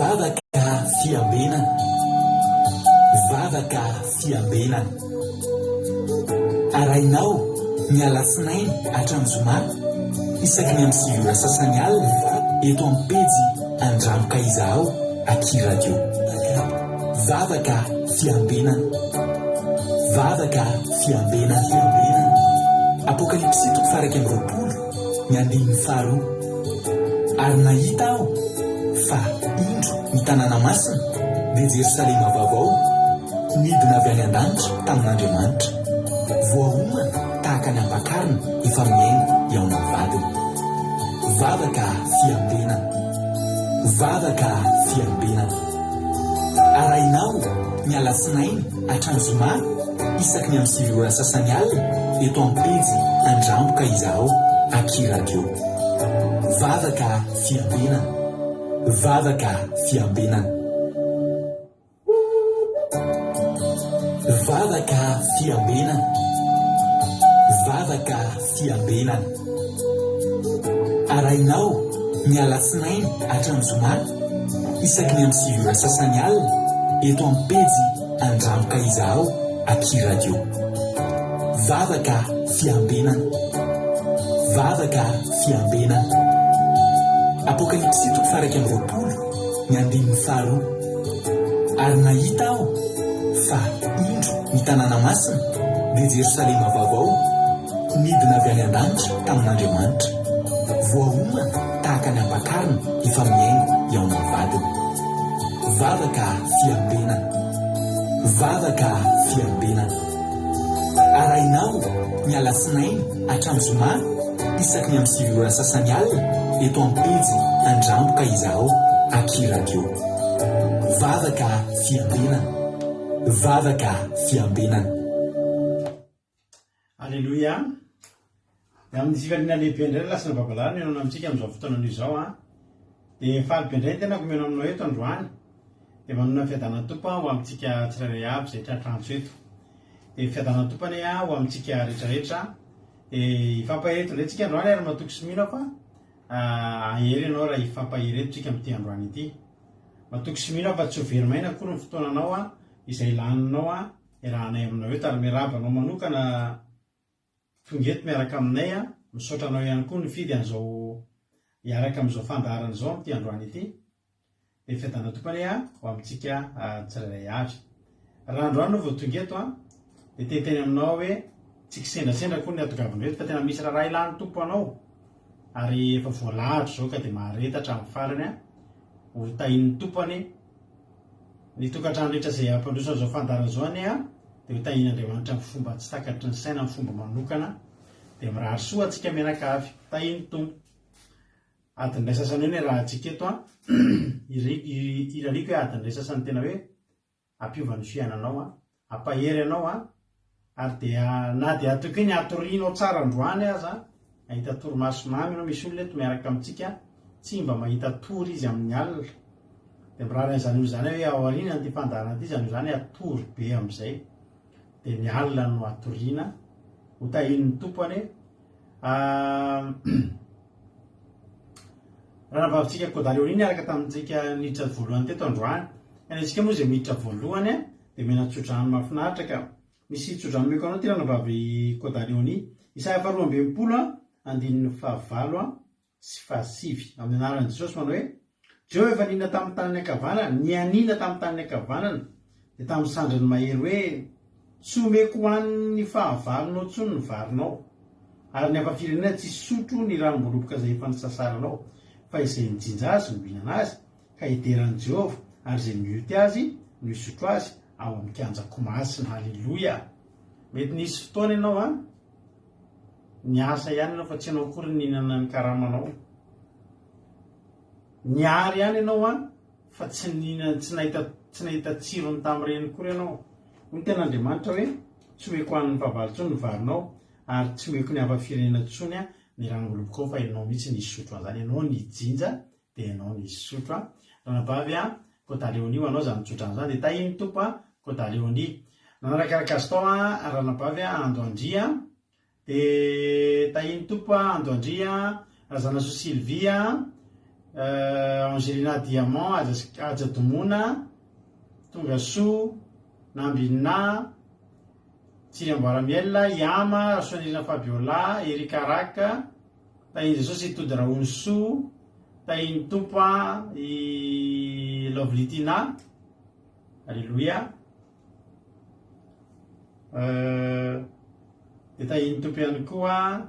Vavaka fiambenana. Vavaka fiambenana. Arahinao ny alatsinainy hatramin'ny zoma isaky ny amin'ny 9 ora sasany alina eto amin'ny pejy Andramo ka izahao aky radio. Vavaka fiambenana. Vavaka fiambenana. Apokalypsy toko faha 21 ny andininy faharoa. Ary nahita aho fa, indro, ny tanàna masina, dia Jerosalema vaovao, nidina avy any an-danitra tamin'Andriamanitra, voaomana tahaka ny ampakarina efa mihaingo hihaona amin'ny vadiny. Vavaka fiambenana. Vavaka fiambenana. Arahinao ny alatsinainy hatramin'ny zoma isaky ny amin'ny 9 ora sasany alina eto amin'ny pejy Andramo ka izahao aky radio. Vavaka fiambenana. Vavaka fiambenana. Vavaka fiambenana. Vavaka fiambenana. Arahinao ny alatsinainy hatramin'ny zoma isaky ny amin'ny 9 ora sasany alina eto amin'ny pejy Andramo ka izahao aky radio. Vavaka fiambenana. Vavaka fiambenana. Apokalypsy toko faha 21 ny andininy faharoa. Ary nahita aho fa, indro, ny tanàna masina, dia Jerosalema vaovao, nidina avy any an-danitra tamin'Andriamanitra, voaomana tahaka ny ampakarina efa mihaingo hihaona amin'ny vadiny. Vavaka fiambenana. Vavaka fiambenana. Arahinao ny alatsinainy hatramin'ny zoma isaky ny amin'ny 9 ora sasany alina eto amin'ny pejy Andramo ka izahao aky radio. Vavaka fiambenana. Vavaka fiambenana. Aleloia. Dia amin'ny fifaliana lehibe indray ny lasana babalala no ianona amintsika amin'izao fotoana anio izao an. Dia faly be indray ny tenako mihaona aminao eto androany. Dia manonona ny fiadanan'ny Tompo ho amintsika tsirairay avy izay tratrantso eto. Dia fiadanan'ny Tompo anie ho amintsika rehetrarehetra. Dia hifampahery eto indray tsika androany ary matoky sy mino aho fa hahery ianao raha hifampahery eto tsika amin'ity androany ity. Matoky sy mino aho fa tsy ho very maina akory ny fotoananao izay laninao iarahanay aminao eto ary miarahaba anao manokana tonga eto miaraka aminay a, misaotra anao ihany koa nifidy an'izao hiaraka amin'izao fandaharana izao amin'ity androany ity. Dia fiadanana Tompo anie ho amintsika tsirairay avy. Raha androany no vao tonga eto a, dia te hiteny aminao aho hoe tsy kisendrasendra akory ny hatongavanao eto fa tena misy raharaha ilan'ny Tompo anao ary efa voalahatra izao ka dia mahareta hatramin'ny farany a, ho tahian'ny Tompo anie. Ny tokantrano rehetra izay hampandroso an'izao fandaharana izao anie dia ho tahian'Andriamanitra amin'ny fomba tsy takatry ny saina amin'ny fomba manokana dia mirary soa antsika mianakavy. Tahian'ny Tompo. Adiny iray sasany eo ny iarahantsika eto an. Irariako hoe adiny iray sasany tena hoe hampiova ny fiainanao an, hampahery anao an, ary dia na dia ataoko hoe ny hatorianao tsara androany aza, hahita torimaso mamy ianao, misy olona eto miaraka amintsika tsy mba mahita tory izy amin'ny alina, dia mirary an'izany olona izany aho hoe ao aorianan'ity fandaharana ity izany olona izany hatory be amin'izay, dia ny alina no hatoriana, ho tahian'ny Tompo anie. Ranavavintsika Kodaleonie niaraka tamintsika niditra voalohany teto androany. Ka ny antsika moa izay miditra voalohany dia omena tsodrano mahafinaritra ka. Misy tsodrano omeko anao ity ranavavy Kodaleonie. Isaia faharoa 62 andininy fahavalo sy fahasivy. Amin'ny anaran'i Jesosy manao hoe, Jehovah efa nihinana tamin'ny tanany ankavanana, nianiana tamin'ny tanany ankavanana, dia tamin'ny sandriny mahery hoe, Tsy homeko ho an'ny fahavalonao intsony ny varinao, ary ny hafa firenena tsy hisotro ny ranom-boaloboka izay efa nisasaranao, fa izay mijinja azy no hihinana azy, ka hidera an'i Jehovah, ary izay mioty azy no hisotro azy ao amin'ny kianjako masina. Haleloia! Mety nisy fotoana ianao an, niasa ihany ianao fa tsy ianao akory no nihinana ny karamanao. Niary ihany ianao an, fa tsy nihinana, tsy nahita, tsy nahita tsirony tamin'ireny akory ianao. Hoy ny tenin'Andriamanitra hoe, Tsy omeko ho an'ny fahavalo intsony ny varinao, ary tsy omeko ny hafa firenena intsony ny ranom-bolobokao, fa ianao mihitsy no hisotro an'izany. Ianao no hijinja, dia ianao no hisotro. Ranabavy a, Kodaleonia, ho anao izany tsodrano izany, dia tahin'ny Tompo a, Kodaleonia. Nanarakaraka azy tao a, ranabavy a, Ando Andria, Dia tahin'ny Tompo a, Ando Andria, Razanasoa Sylvie a. Angelina Diamant, Haja Haja Domona, Tongasoa, Nambinina, Tsiry Amboara Miel, Yama, Rasoanirina Fabiola, Eric Araka, Tahin'i Jesosy i Tody Rahonisoa, Tahin'ny Tompo i Lovely Tina, Aleloia. Dia tahin'ny Tompo ihany koa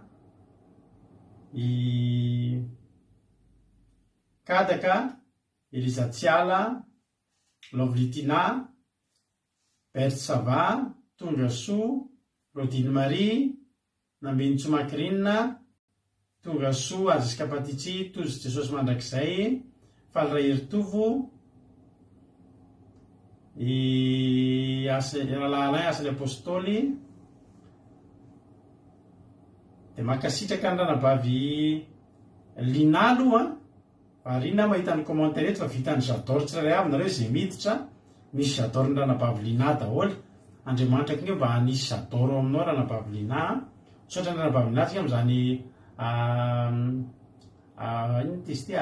i Kadaka, Eliza Tsiala, Lovely Tina, Berthe Sava, Tonga Soa, Rodine Marie, Nambinintsoa Macrine, Tonga Soa, Aziz Kapatici, Tojo Jesosy Mandrakizay, Faly Raheritovo, i Rahalahy Alain, Asan'ny Apostoly. Dia mankasitraka ny ranabavy Lina aloha an! Variana aho mahita ny commentaire eto fa vitan'ny j'adore tsirairay avy nareo izay miditra, misy j'adore ny ranabavy Lina daholo. Andriamanitra koa nge mba hanisy j'adore ao aminao ranabavy Lina a! Misaotra ny ranabavy Lina tsika amin'izany inona ity izy ity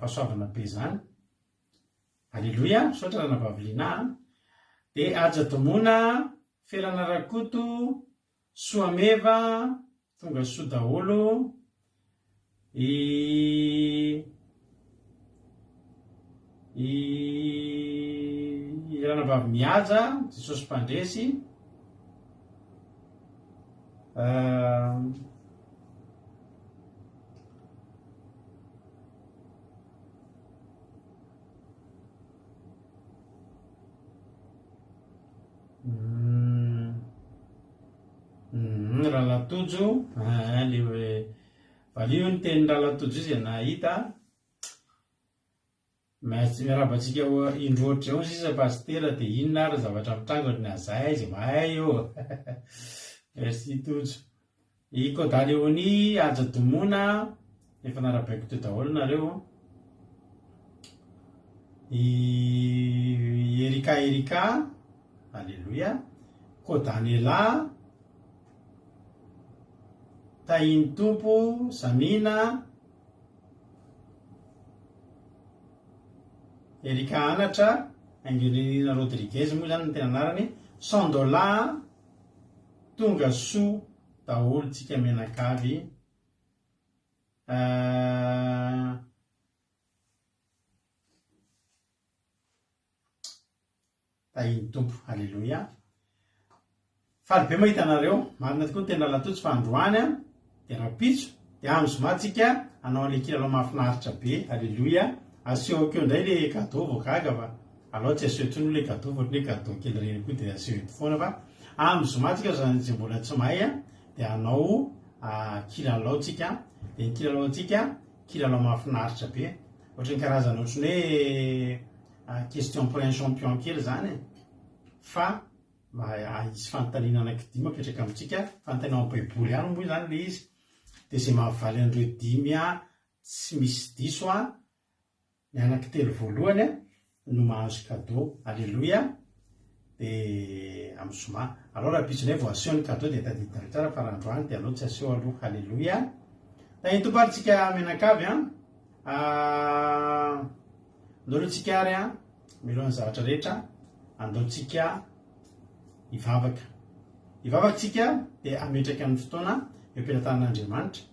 fahasoavana be izany. Aleloia, misaotra ranabavy Lina a! Dia Haja Domona, Felana Rakoto, Soameva, tonga soa daholo, i i ranabavy Mihaja, Jesosy Mpandresy, Rahalahy Tojo, ah, le hoe valio ny tenin'ny Rahalahy Tojo izy nahita. Merci, miarahaba antsika indroa ohatr'izay hoy sisa Pasitera dia inona ary ny zavatra mitranga ohatry ny an'izay aiza mahay ô. Merci Tojo. I Koda Léonie, Haja Domona, efa narabaiko teo daholo nareo. I Erika Erika, Aleloia, Koda Nela, Tahin'ny Tompo, Samina, Erika Anatra, Angelina Rodriguez moa izany no tena anarany, Sandola, Tonga soa daholo tsika mianakavy eh. Tahin'ny Tompo. Aleloia. Faly be mahita anareo. Marina tokoa ny teny Lalatotsy fa androany an, dia rahampitso, dia amin'ny zoma tsika hanao an'ilay kilalao mahafinaritra be. Aleloia. Asehoko eo indray le cadeau vao gaga fa alao tsy aseho intsony aloha le cadeau fa ohatran'ny hoe cadeau kely ireny koa dia aseho eto foana fa amin'ny zoma tsika zany izay mbola tsy mahay an, dia hanao kilalao tsika. Dia ny kilalao antsika, kilalao mahafinaritra be. Ohatran'ny karazana ohatran'ny hoe question pour un champion kely izany e. Fa hisy fanontaniana anankidimy apetraka amintsika, fanontaniana ao amin'ny baiboly ihany moa izany ilay izy. Dia izay mahavaly an'ireo dimy tsy misy diso ny anankitelo voalohany no mahazo cadeau. Aleloia. Dia amin'ny zoma. Alao rahampitso indray vao aseho ny cadeau dia tadidinareo tsara fa raha androany dia aleo tsy aseho aloha. Aleloia. Tahin'ny Tompo ary tsika mianakavy an. Andao aloha tsika ary an, mialohan'ny zavatra rehetra, andao tsika hivavaka. Hivavaka tsika dia hametraka ny fotoana eo am-pelatanan'Andriamanitra.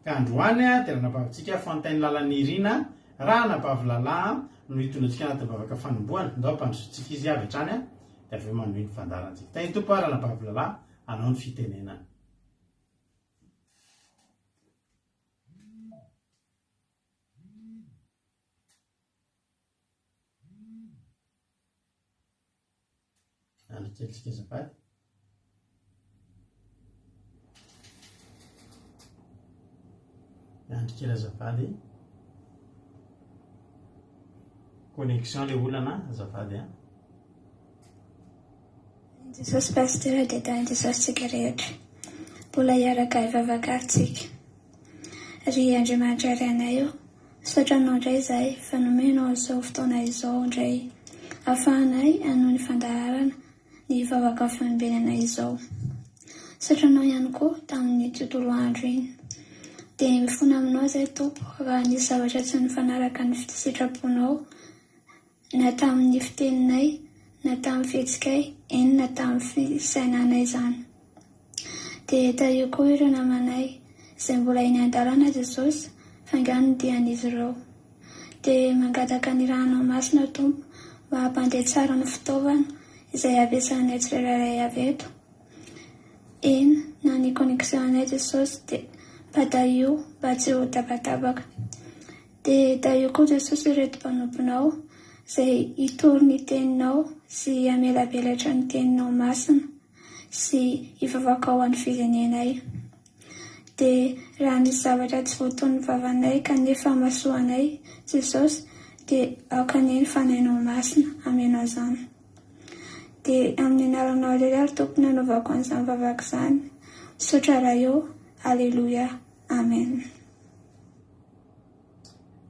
Ka androany dia ranabavintsika Fontaine Lalanirina, Rahanabavy Lala no hitondra antsika anatin'ny vavaka fanombohana. Andao hampandrosoantsika izy avy hatrany dia avy eo manohy ny fandaharantsika. Tahin'ny Tompo ary Ranabavy Lala hanao ny fitenenana. Andro kely tsika azafady. Andro kely azafady. Connexion le olana azafady a. Jesosy Pasteur dia tahin'i Jesosy tsika rehetra. Mbola hiaraka hivavaka ary tsika. Ry Andriamanitra Rainay ô, misaotra Anao indray izahay fa nomenao izao fotoana izao indray ahafahanay hanohy ny fandaharana ny vavaka fiambenana izao. Misaotra Anao ihany koa tamin'ny tontolo andro iny. Dia mifona aminao izahay Tompo raha nisy zavatra tsy nifanaraka ny sitraponao na tamin'ny fiteninay na tamin'ny fihetsikay, eny na tamin'ny fisainanay izany. Dia tahio koa ireo namanay izay mbola eny an-dalana Jesosy faingano ny dian'izy ireo. Dia mangataka ny ranao masina Tompo mba hampandeha tsara ny fitaovana izay ampiasanay tsirairay avy eto. Eny na ny connexion anay Jesosy dia mba tahio mba tsy ho tapatapaka. Dia tahio koa Jesosy ireto mpanomponao izay hitory ny teninao sy hamelabelatra ny teninao masina sy hivavaka ho an'ny firenenay. Dia raha nisy zavatra tsy voatonon'ny vavanay kanefa mahasoa anay Jesosy dia aoka anie ny Fanahinao Masina hameno an'izany. Dia amin'ny anaranao irery ary Tompo no anaovako an'izany vavaka izany. Misaotra Ray ô. Aleloia. Amen.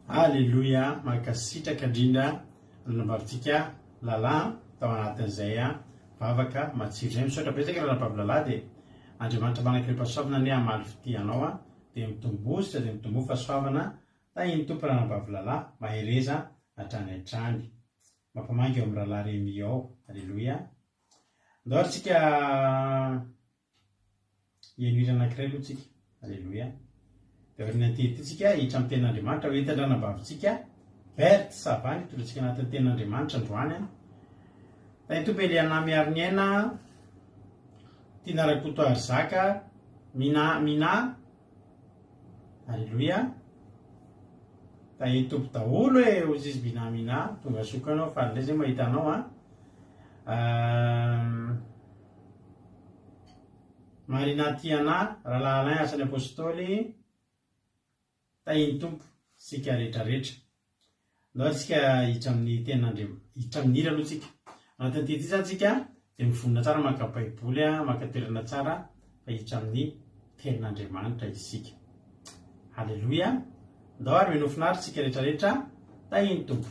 Aleloia, mankasitraka indrindra ranambavintsika Lala tao anatin'izay vavaka matsiro izay. Misaotra betsaka ranabavy Lala dia Andriamanitra manan-karem-pahasoavana anie hamaly fitia anao a, dia mitomboa sy dia mitomboa fahasoavana, tahin'ny Tompo ranabavy Lala, mahereza hatrany hatrany. Mampamangy ao amin'ny rahalahy Remy ao. Aleloia. Andao ary tsika Hihaino hira anankiray aloha tsika. Aleloia. Dia aorian'ny ity ity tsika hiditra amin'ny tenin'Andriamanitra ho entin'ny ranambavintsika Berthe Savany hitondra antsika anatin'ny tenin'Andriamanitra androany. Tahin'ny Tompo Eliana Miariniaina, Tiana Rakotoarizaka, Mina Mina. Aleloia. Tahin'ny Tompo daholo e, hozy izy Mina Mina. Tonga soa koa ianao, faly indray zay mahita anao an. Marina Tiana, Rahalahy Alain Asan'ny Apostoly, Tahin'ny Tompo isika rehetra rehetra. Andao ary isika hiditra amin'ny tenin'Andriamanitra, hiditra amin'ny hira aloha isika. Anatin'ity ity izany isika dia mivonona tsara maka Baiboly, maka toerana tsara fa hiditra amin'ny tenin'Andriamanitra isika. Haleloia. Andao ary mino finaritra isika rehetra rehetra, tahin'ny Tompo.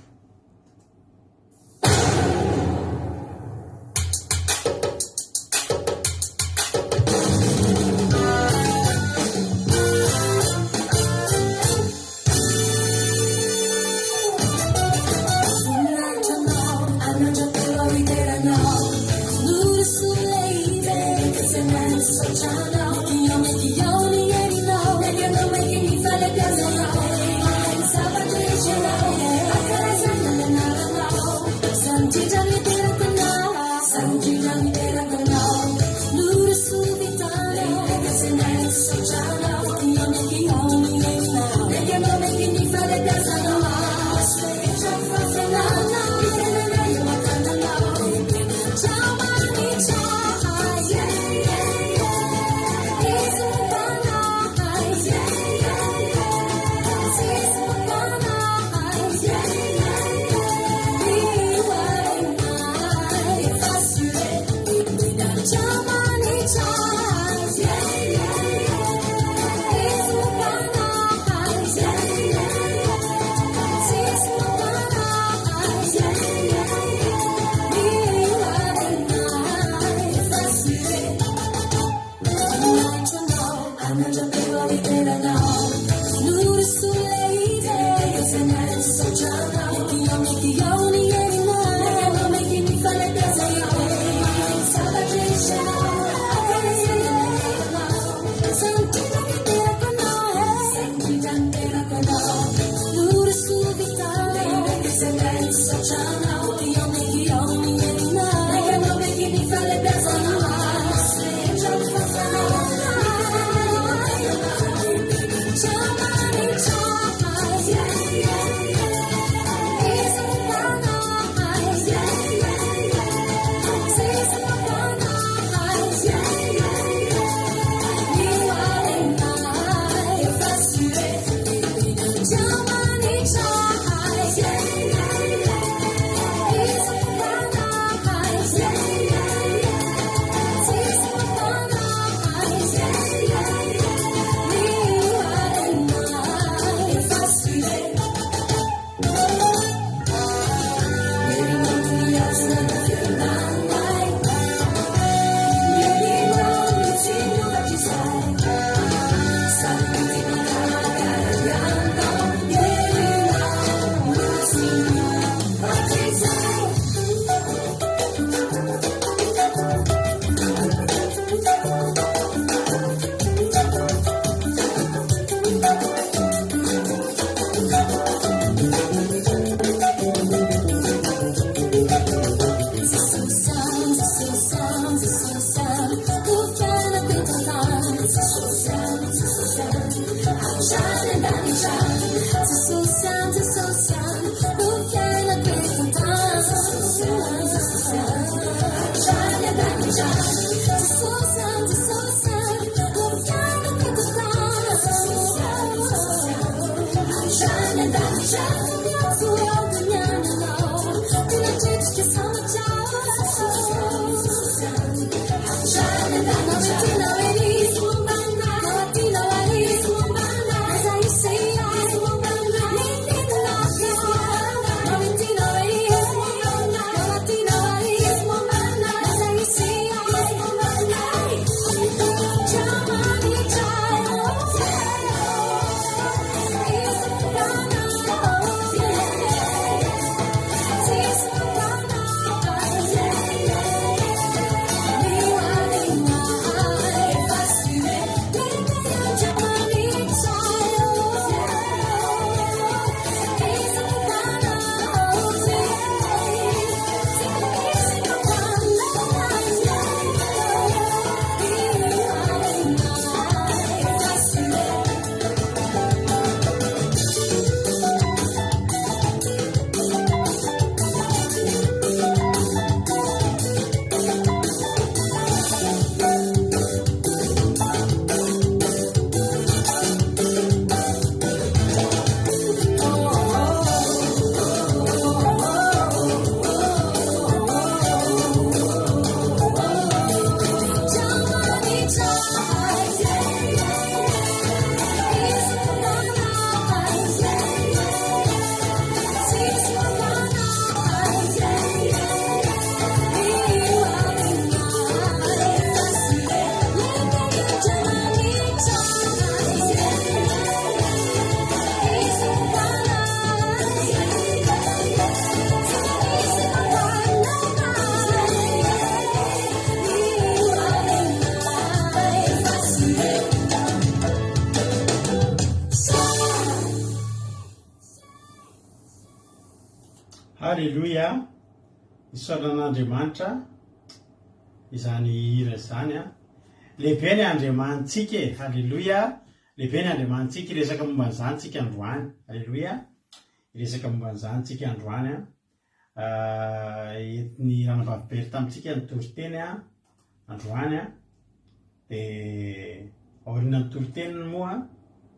Haleloia! Isaorana an'Andriamanitra izany hira izany an. Lehibe ny Andriamanitsika e! Haleloia! Lehibe ny Andriamanitsika, hiresaka momba an'izany tsika androany. Haleloia! Hiresaka momba an'izany tsika androany an. Entin'ny ranabavy Berthe amintsika ny toriteny an, androany an. Dia aorianan'ny toriteniny moa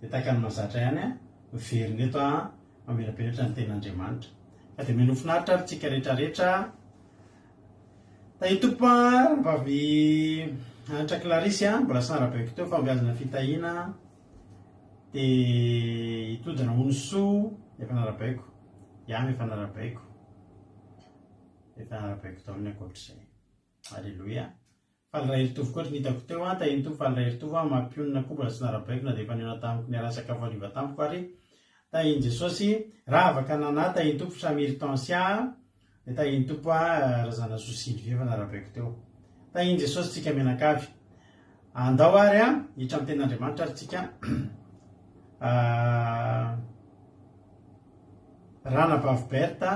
dia tahaka ny mahazatra ihany an, miverina eto an, mamelabelatra ny tenin'Andriamanitra. Ka dia mino ho finaritra ary tsika rehetra rehetra. Tahia Tompo an, ranabavy Hanitra Clarisse an, mbola tsy narabaiko teo fahombiazana fitahiana. Dia hitodina ho ny soa efa narabaiko. Ihany efa narabaiko. Efa narabaiko daholo ny ankoatr'izay. Aleloia. Faly Raheritovo koa ry ny hitako teo an, tahin'ny Tompo Faly Raheritovo an, mampionona koa mbola tsy narabaiko na dia efa nihaona tamiko niara-nisakafo hariva tamiko ary. Tahin'i Jesosy. Ravaka Nana, tahin'ny Tompo Samir Tansia, dia tahin'ny Tompo an, Razanasoa Sylvie efa narabaiko teo. Tahin'i Jesosy tsika mianakavy. Andao ary an, hiditra amin'ny tenin'Andriamanitra ary tsika. Ranabavy Berthe,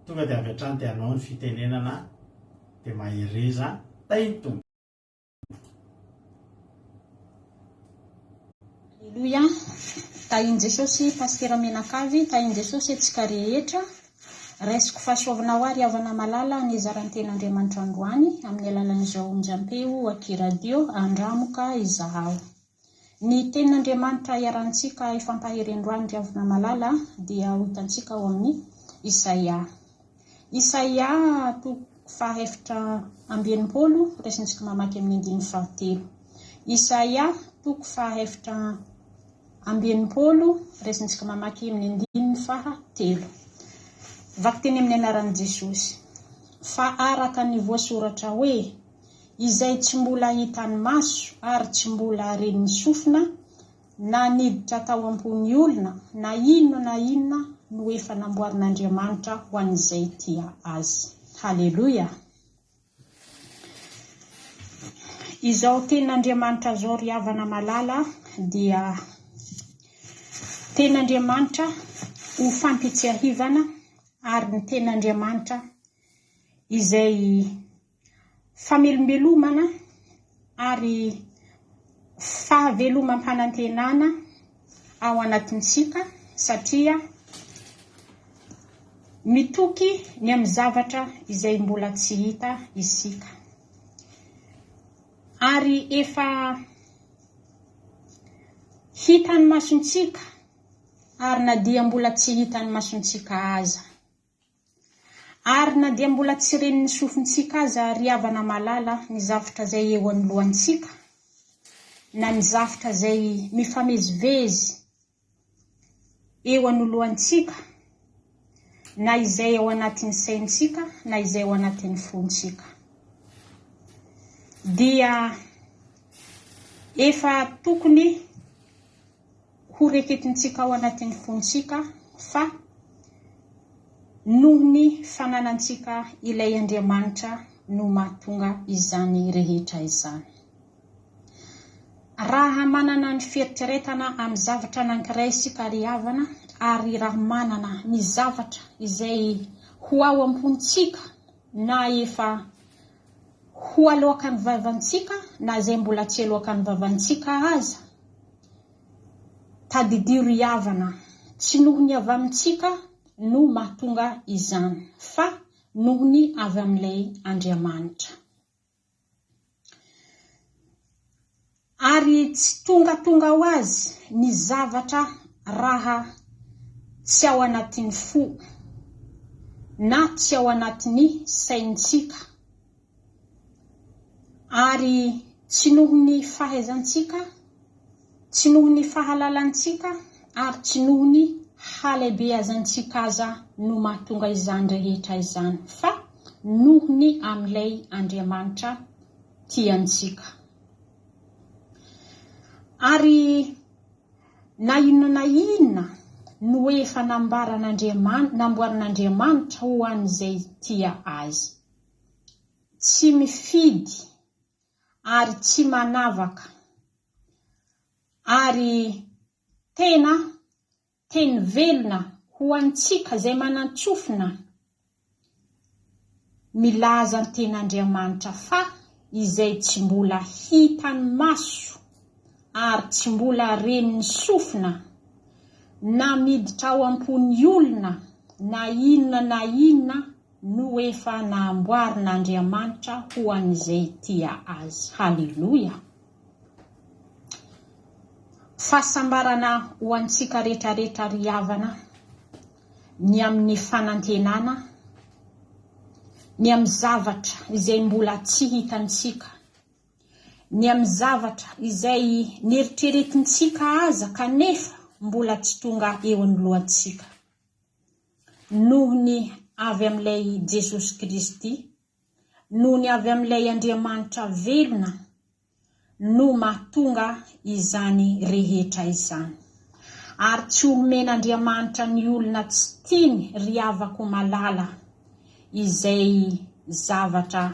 tonga dia avy hatrany dia hanao ny fitenenana dia mahereza tahin'ny Tompo. Aleloia! Tahin'i Jesosy Pasitera Menakavy, tahin'i Jesosy antsika rehetra. Raisiko fahasoavana ho ahy ry havana malala ny zaran-ten'Andriamanitra androany amin'ny alalan'izao onjampeo aky radio Andramoka izaho. Ny tenin'Andriamanitra iarahantsika hifampahery androany ry havana malala dia ho hitantsika ao amin'ny Isaia. Isaia toko fahaefatra amby 60, raisintsika mamaky amin'ny andininy fahatelo. Isaia toko fahaefatra amby 60, raisintsika mamaky amin'ny andininy fahatelo. Vakiteny amin'ny anaran'i Jesosy. Fa araka ny voasoratra hoe, Izay tsy mbola hitan'ny maso ary tsy mbola ren'ny sofina, na niditra tao am-pon'ny olona, na inona na inona no efa namboarin'Andriamanitra ho an'izay tia Azy. Haleloia! Izao tenin'Andriamanitra izao ry havana malala dia tenin'Andriamanitra ho fampitsiahivana ary ny tenin'Andriamanitra izay Famelombelomana ary fahavelomam-panantenana ao anatintsika satria mitoky ny amin'ny zavatra izay mbola tsy hita isika. Ary efa hitan'ny masontsika. Ary na dia mbola tsy hitan'ny masontsika aza. Ary na dia mbola tsy ren'ny sofintsika aza ry havana malala ny zavtra izay eo anoloantsika, na ny zavtra izay mifamezivezy eo anoloantsika, na izay ao anatin'ny saintsika, na izay ao anatin'ny fontsika. Dia efa tokony ho reketintsika ao anatin'ny fontsika fa noho ny fananantsika ilay Andriamanitra no mahatonga izany rehetra izany. Raha manana ny fieritreretana amin'ny zavatra anankiray isika ry havana, ary raha manana ny zavatra izay ho ao am-pontsika na efa ho aloakan'ny vavantsika na izay mbola tsy aloakan'ny vavantsika aza, tadidio ry havana, tsy noho ny avy amintsika no mahatonga izany fa noho ny avy amin'ilay Andriamanitra. Ary tsy tongatonga ho azy ny zavatra raha tsy ao anatin'ny fo na tsy ao anatin'ny saintsika. Ary tsy noho ny fahaizantsika, tsy noho ny fahalalantsika ary tsy noho ny halehibeazantsika aza no mahatonga izany rehetra izany fa noho ny amin'ilay Andriamanitra tia antsika. Ary na inona na inona no efa nambaran'Andriamanitra, namboarin'Andriamanitra ho an'izay tia Azy. Tsy mifidy ary tsy manavaka ary tena teny velona ho antsika izay manan-tsofina milaza ny tenin'Andriamanitra fa izay tsy mbola hitan'ny maso ary tsy mbola ren'ny sofina na miditra ao am-pon'ny olona na inona na inona no efa namboarin'Andriamanitra ho an'izay tia azy. Haleloia! Fahasambarana ho antsika retraretra ry havana ny amin'ny fanantenana, ny amin'ny zavatra izay mbola tsy hitantsika, ny amin'ny zavatra izay neritreretintsika aza kanefa mbola tsy tonga eo anoloantsika. Noho ny avy amin'ilay Jesosy Kristy, noho ny avy amin'ilay Andriamanitra velona no mahatonga izany rehetra izany. Ary tsy homen'Andriamanitra ny olona tsy tiany ry havako malala izay zavatra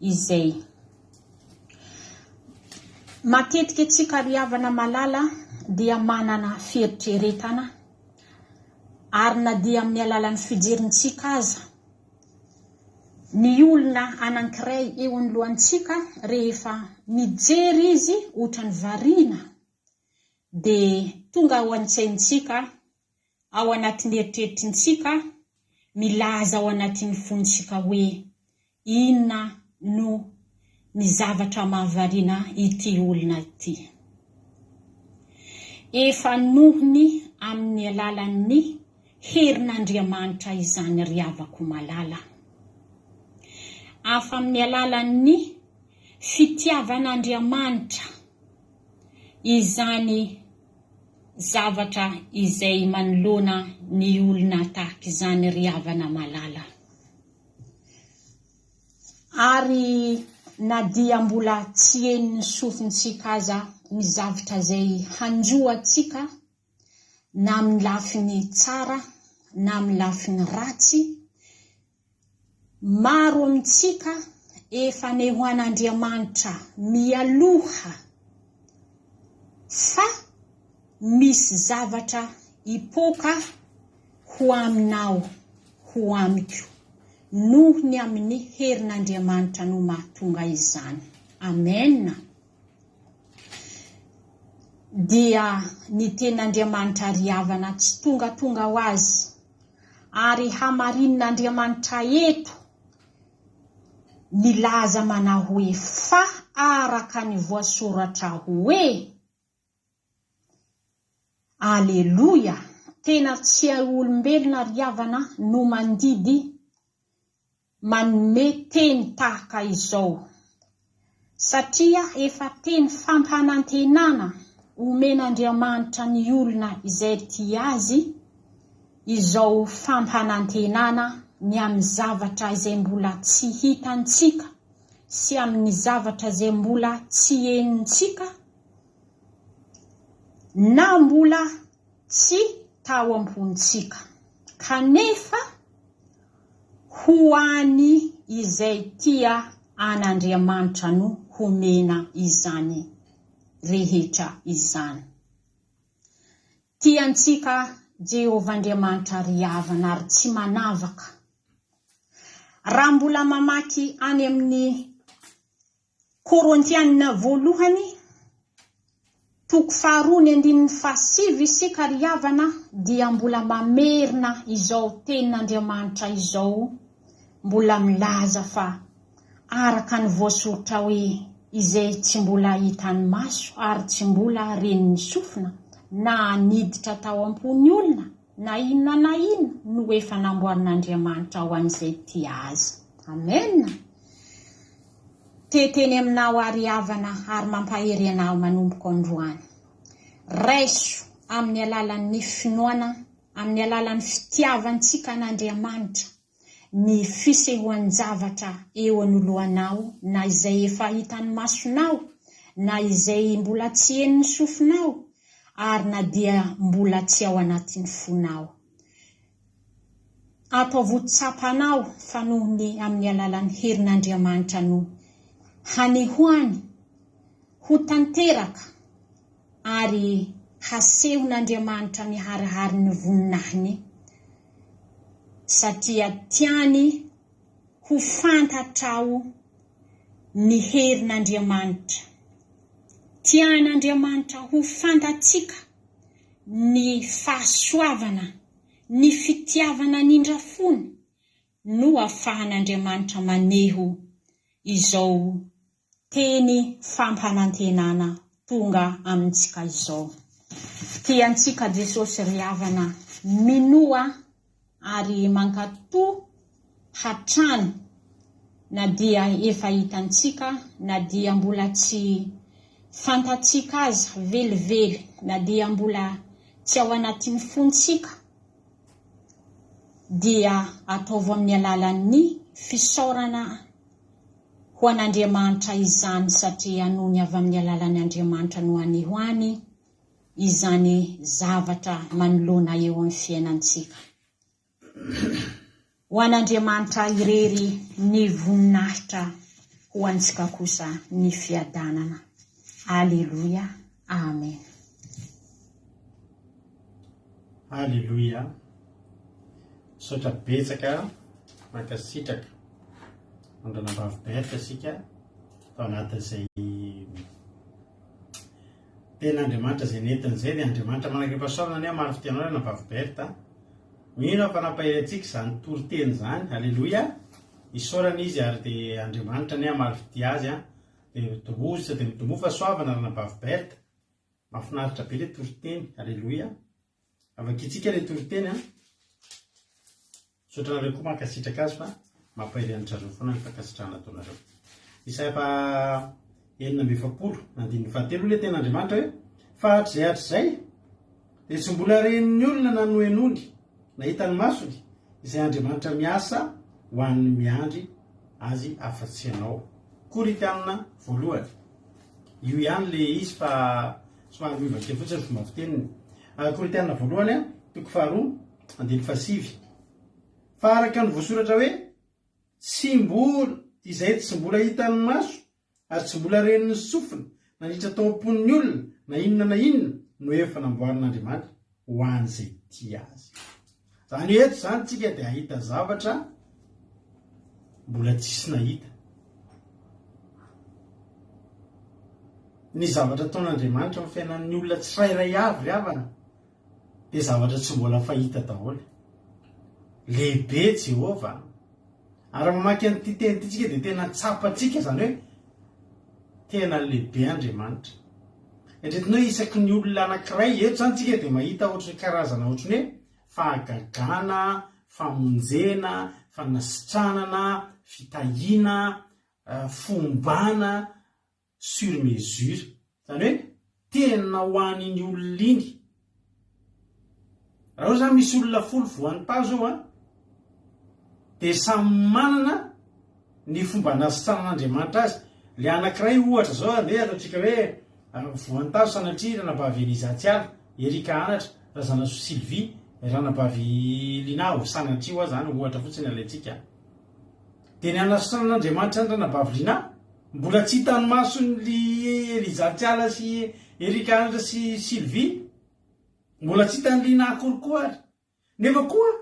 izay. Matetika antsika ry havana malala dia manana fieritreretana ary na dia amin'ny alalan'ny fijerintsika aza Ny olona anankiray eo anoloantsika rehefa mijery izy otrany variana dia tonga ao an-tsaintsika, ao anatin'ny eritreritrintsika, milaza ao anatin'ny fontsika hoe inona no ny zavatra mahavariana ity olona ity. Efa noho ny amin'ny alalan'ny herin'Andriamanitra izany ry havako malala. Afa amin'ny alalan'ny fitiavan'Andriamanitra izany zavatra izay manoloana ny olona tahaka izany ry havana malala. Ary na dia mbola tsy henon'ny sofintsika aza ny zavtra izay hanjo antsika na amin'ny lafiny tsara na amin'ny lafiny ratsy, maro amintsika efa nehoan'Andriamanitra mialoha fa misy zavatra hipoka ho aminao, ho amiko, noho ny amin'ny herin'Andriamanitra no mahatonga izany. Amen. Dia ny tenin'Andriamanitra ry havana tsy tongatonga ho azy, ary hamarinin'Andriamanitra eto milaza manao hoe fa araka ny voasoratra hoe. Aleloia! Tena tsy olombelona ry havana no mandidy manome teny tahaka izao. Satria efa teny fampanantenana omen'Andriamanitra ny olona izay tia Azy izao fampanantenana ny amin'ny zavatra izay mbola tsy hitantsika sy amin'ny zavatra izay mbola tsy henontsika na mbola tsy tao am-pontsika. Kanefa ho an'ny izay tia an'Andriamanitra no homena izany rehetra izany. Tia antsika Jehovah Andriamanitra ry havana ary tsy manavaka. Raha mbola mamaky any amin'ny Korintiana voalohany, toko faharoa ny andininy fahasivy isika ry havana dia mbola mamerina izao tenin'Andriamanitra izao, mbola milaza fa araka ny voasoritra hoe izay tsy mbola hitan'ny maso ary tsy mbola ren'ny sofina na niditra tao am-pon'ny olona na inona na inona no efa namboarin'Andriamanitra ho an'izay tia azy. Amen! Te teny aminao ary havana ary mampahery anao manomboka androany. Raiso amin'ny alalan'ny finoana, amin'ny alalan'ny fitiavantsika an'Andriamanitra ny fisehoan-javatra eo anoloanao na izay efa hitan'ny masonao na izay mbola tsy henon'ny sofinao ary na dia mbola tsy ao anatin'ny fonao. Ataovy ho tsapanao fa noho ny amin'ny alalan'ny herin'Andriamanitra no hanehoany ho tanteraka ary hasehon'Andriamanitra miharihary ny voninahiny, satria tiany ho fantatrao ny herin'Andriamanitra. Tian'Andriamanitra ho fantatsika ny fahasoavana Ny fitiavana an'indra fony no afahan'Andriamanitra maneho izao teny fampanantenana tonga amintsika izao. Tia antsika Jesosy ry havana, minoa ary mankatò hatrany na dia efa hitantsika na dia mbola tsy fantatsika aza velively na dia mbola tsy ao anatin'ny fontsika dia ataovy amin'ny alalan'ny fisaorana ho an'Andriamanitra izany satria noho ny avy amin'ny alalan'ny Andriamanitra no anehoany izany zavatra manoloana eo amin'ny fiainantsika. Ho an'Andriamanitra irery ny voninahitra ho antsika kosa ny fiadanana. Aleloia. Amen. Aleloia. Misaotra betsaka, mankasitraka an-dRanabavy Berthe isika tao anatin'izay tena Andriamanitra izay nentiny izay dia Andriamanitra manak'efa-pahasoavana anie hamaly fitia anao Ranabavy Berthe a. Mino aho fa nampahery antsika izany toriteny izany. Aleloia! Isaorana izy ary dia Andriamanitra anie hamaly fitia azy an. Dia mitomboa dia mitomboa fahasoavana Ranabavy Berthe. Mahafinaritra be ilay toriteny. Aleloia! Vakintsika ilay toriteny an. Misaotra anareo koa mankasitraka azy fa mampahery an-dry zareo foana ny fankasitrahana ataonareo. Isaia faha 46, andininy fahatelo, hoy ilay tenin'Andriamanitra hoe, Fa hatrizay hatrizay dia tsy mbola ren'ny olona na nohenoiny na hitan'ny masony izay Andriamanitra miasa ho an'ny miandry azy afa-tsy ianao. Korintiana voalohany. Io ihany ilay izy fa somary miova kely fotsiny ny fomba fiteniny. Korintiana voalohany, toko faharoa, Andininy fahasivy. Fa araka ny voasoratra hoe, Tsy mbola, izay tsy mbola hitan'ny maso, ary tsy mbola ren'ny sofina, na niditra tao am-pon'ny olona, na inona na inona, no efa namboarin'Andriamanitra ho an'izay tia Azy. Izany hoe eto izany tsika dia hahita zavatra mbola tsisy nahita. Ny zavatra ataon'Andriamanitra amin'ny fiainan'ny olona tsirairay avy ry havana, dia zavatra tsy mbola fahita daholo. Lehibe Jehovah a! Ary raha mamaky an'ity teny ity tsika dia tena tsapantsika izany hoe tena lehibe Andriamanitra. Eritreretina hoe isaky ny olona anankiray, eto izany tsika dia mahita ohatry ny karazana ohatry ny hoe. Fahagagana, famonjena, fanasitranana, fitahiana, fombana sur mesure. Izany hoe tena ho an'iny olona iny. Raha ohatra izany misy olona folo voan'ny tazo eo an, dia samy manana ny fomba anasitranan'Andriamanitra azy. Ilay anankiray ohatra izao andeha ataontsika hoe voan'ny tazo sanatria ranabavy Eliza Tsiala, Erika Anatra, Razanasoa Sylvie, ranabavy Lina, ho sanatria hoa izany ohatra fotsiny alaintsika. Dia ny hanasitranan'Andriamanitra ny ranabavy Lina, mbola tsy hitan'ny mason'i Eliza Tsiala sy Erika Anatra sy Sylvie, mbola tsy hitan'i Lina akory koa ary. Nefa koa,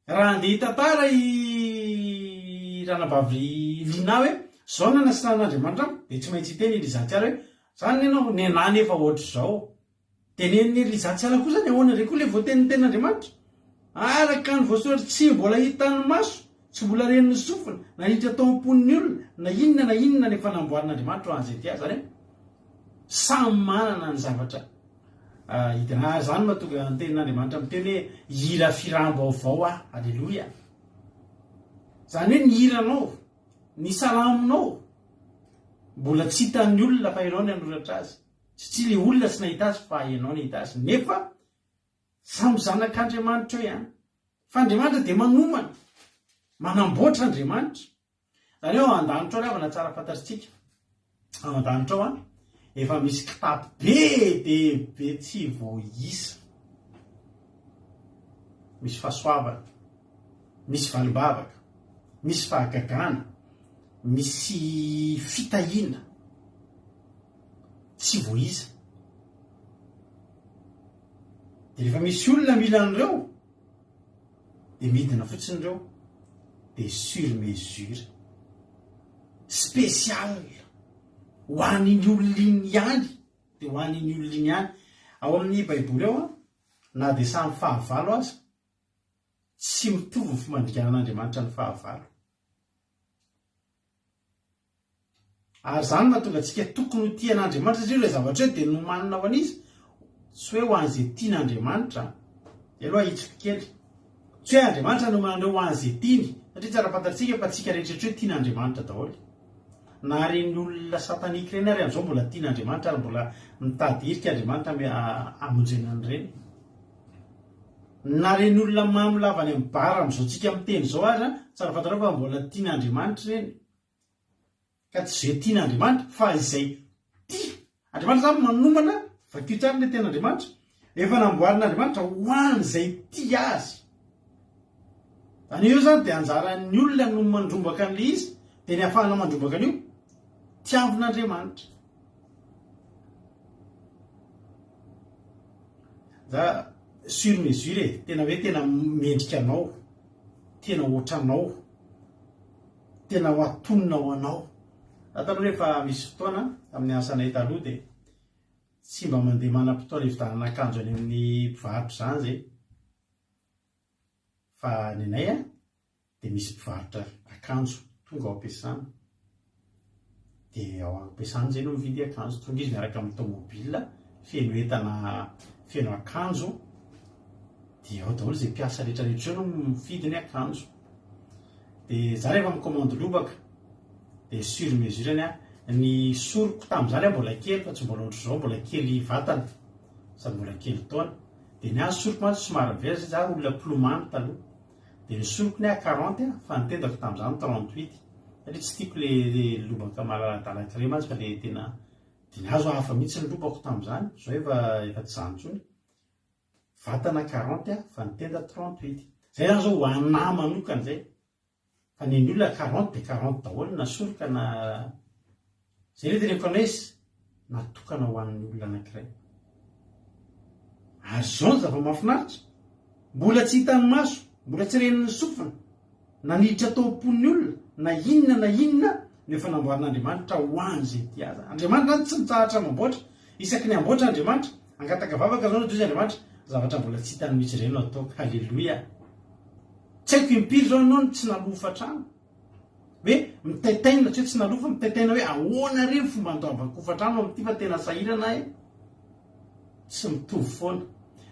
raha handeha hitantara i ranabavy Lina hoe, izao no nanasitranan'Andriamanitra amiko, dia tsy maintsy hiteny i Eliza Tsiala hoe, izany ianao, nenaha nefa ohatr'izao. Tenenin'i Eliza tsara koa zany ahoana indray koa le voatenin'ny tenin'Andriamanitra? Araka ny voasoratra tsy mbola hitan'ny maso, tsy mbola ren'ny sofina, na niditra tao am-pon'ny olona, na inona na inona ny efa namboarin'Andriamanitra ho an'izay tia azy. Zany hoe samy manana ny zavatra hitany. Ary zany no mahatonga ny tenin'Andriamanitra miteny hoe hira firam-baovao aho. Aleloia. Zany hoe ny hiranao, ny salamonao, mbola tsy hitan'ny olona fa ianao ny hanoratra azy. Satria le olona tsy nahita azy fa ianao nahita azy. Nefa samy zanak'Andriamanitra eo ihany. Fa Andriamanitra dia manomana, manamboatra Andriamanitra. Zany hoe ao an-danitra ao ry havana tsara fantatritsika. Ao an-danitra ao an, efa misy kitapo be dia be tsy voaisa. Misy fahasoavana, misy valim-bavaka, misy fahagagana, misy fitahiana. Tsy voaisa. Dia rehefa misy olona mila an'ireo, dia midina fotsiny ireo, dia sur mesure. Spécial. Ho an'iny olona iny ihany. Dia ho an'iny olona iny ihany. Ao amin'ny Baiboly ao, na dia samy fahavalo aza, tsy mitovy ny fomba andinganan'Andriamanitra ny fahavalo. Ary izany no mahatonga antsika tokony ho tia an'Andriamanitra satria ilay zavatra io dia nomanina ho an'iza? Tsy hoe ho an'izay tian'Andriamanitra. Izay aloha ahitsiko kely. Tsy hoe Andriamanitra no manana ho an'izay tiany, satria tsara fantatsika fa tsika rehetra rehetra io tian'Andriamanitra daholo. Na ireny olona satanique ireny ary amin'izao mbola tian'Andriamanitra ary mbola mitady hirika Andriamanitra hamonjena an'ireny. Na ireny olona mamo lava any amin'ny bar amin'izao tsika miteny izao aza, tsara fantatrao fa mbola tian'Andriamanitra ireny. Ka tsy izay tian'Andriamanitra fa izay tia. Andriamanitra izany manomana, vakio tsara ilay tenin'Andriamanitra, efa namboarin'Andriamanitra ho an'izay tia azy. Izany hoe eo izany dia anjaran'ny olona no mandrombaka an'ilay izy, dia ny ahafahana mandrombaka an'io, tiavin'Andriamanitra. Za sur mesure e, tena hoe tena mendrika anao, tena ohatranao. Tena ho atonina ho anao. Za taloha rehefa misy fotoana, tamin'ny asanay taloha dia tsy mba mandeha manam-potoana hividianana akanjo any amin'ny mpivarotra izany zay. Fa ny anay an, dia misy mpivarotra akanjo tonga ao am-piasana. Dia ao am-piasana zay no mividy akanjo. Tonga izy miaraka amin'ny tomobile feno entana, feno akanjo. Dia ao daholo izay mpiasa rehetra rehetra eo no mifidy ny akanjo. Dia za rehefa mi-commande lobaka dia sur mesure ny ahy. Ny soroko tamin'izany aho mbola kely fa tsy mbola ohatr'izao, mbola kely vatana sady mbola kely taona. Dia ny ahy ny soroko mantsy somary mivelatra satria za olona mpilomano taloha. Dia ny soroko ny ahy quarante fa ny tendako tamin'izany 38. Satria tsy tiako le le lobaka malaladalaka ireny mantsy fa le tena dia ny ahy zao hafa mihitsy ny lobako tamin'izany, izao efa efa tsy izany intsony. Vatana 40 fa ny tenda 38. Zay zany zao ho anah manokana zay. Fa ny an'ny olona 40 dia 40 daholo na soroka na zay le teneniko anao izy natokana ho an'ny olona anankiray. Ary zao ny zava-mahafinaritra, mbola tsy hitan'ny maso, mbola tsy ren'ny sofina, na niditra tao am-pon'ny olona, na inona na inona no efa namboarin'Andriamanitra ho an'izay tia azy. Andriamanitra zany tsy mitsahatra mamboatra. Isaky ny hamboatra Andriamanitra, hangataka vavaka zao Jiosy Andriamanitra, zavatra mbola tsy hitany mihitsy ireny no ataoko. Haleloia. Tsy haiko impiry zao ianao no tsy naloa hofantrano. Hoe mitaintaina, tsy hoe tsy naloa fa mitaintaina hoe ahoana re ny fomba andoavako hofantrano amin'ity fa tena sahirana aho e. Tsy mitovy foana.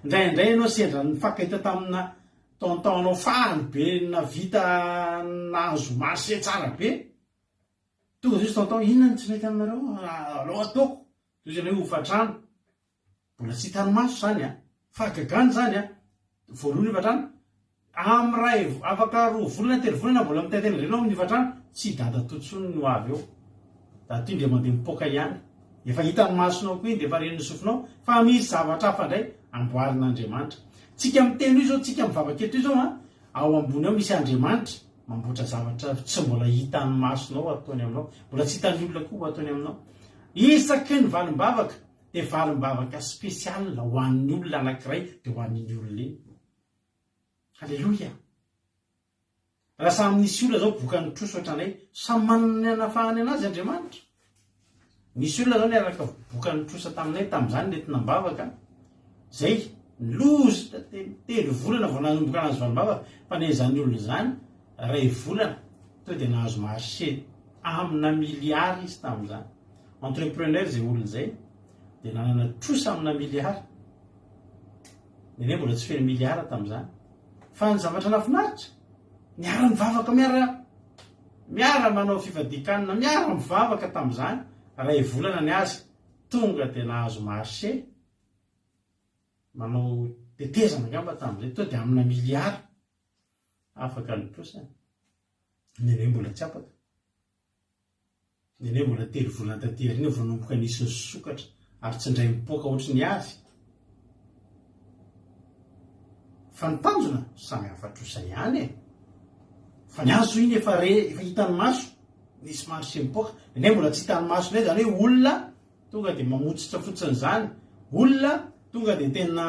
Indraindray ianao sendra nifankahita tamina. Tonton anao faly be navita nahazo marché tsara be. Tonga zao izy tonton, inona no tsy mety aminareo? Alao ataoko. Toy izany hoe hofantrano. Mbola tsy hitan'ny maso izany an! Fahagagana izany an! Voalohany hofantrano, amin'ny iray, afaka roa volana, telo volana mbola mitaintaina indray ianao amin'ny hofantrano, tsy i dadatoa intsony no avy eo. Dadatoa indray mandeha mipoaka ihany. Efa hitan'ny masonao koa iny dia efa ren'ny sofinao fa misy zavatra hafa indray amboarin'Andriamanitra. Tsika miteny io izao, tsika mivavaka eto io izao an, ao ambony ao misy Andriamanitra mamboatra zavatra tsy mbola hitan'ny masonao ataony aminao, mbola tsy hitan'ny olona koa ho ataony aminao. Isaky ny valim-bavaka dia valim-bavaka spécial ho an'ny olona anankiray dia ho an'iny olona iny. Alléluia! Raha samy nisy olona zao bokan'ny trosa ohatranay, samy manana ny anafahany anazy Andriamanitra. Nisy olona zao niaraka bokan'ny trosa taminay tamin'izany nentina am-bavaka, zay loza telo volana vao nanomboka nahazo valim-bavaka, fa na izany olona izany iray volana teo dia nahazo marché amina milliard izy tamin'izany. Entrepreneur izay olona izay dia nanana trosa amina milliard. Nenay mbola tsy feno milliard tamin'izany. Fa ny zavatra nahafinaritra, niara nivavaka miara miara manao fifadian-kanina, miara mivavaka tamin'izany, iray volana ny azy, tonga dia nahazo marché, manao tetezana angamba tamin'izay, tonga dia amina milliard afaka ny trosany. Nenay mbola tsy afaka. Nenay mbola telo volana taty aoriana vao nanomboka nisy nisokatra ary tsy indray mipoaka ohatry ny azy. Fa ny tanjona samy hafa trosa ihany e. Fa ny azy iny efa re, efa hitan'ny maso, nisy marché mipoaka. Nenay mbola tsy hitan'ny maso indray izany hoe olona tonga dia mamotsitra fotsiny izany, olona tonga dia tena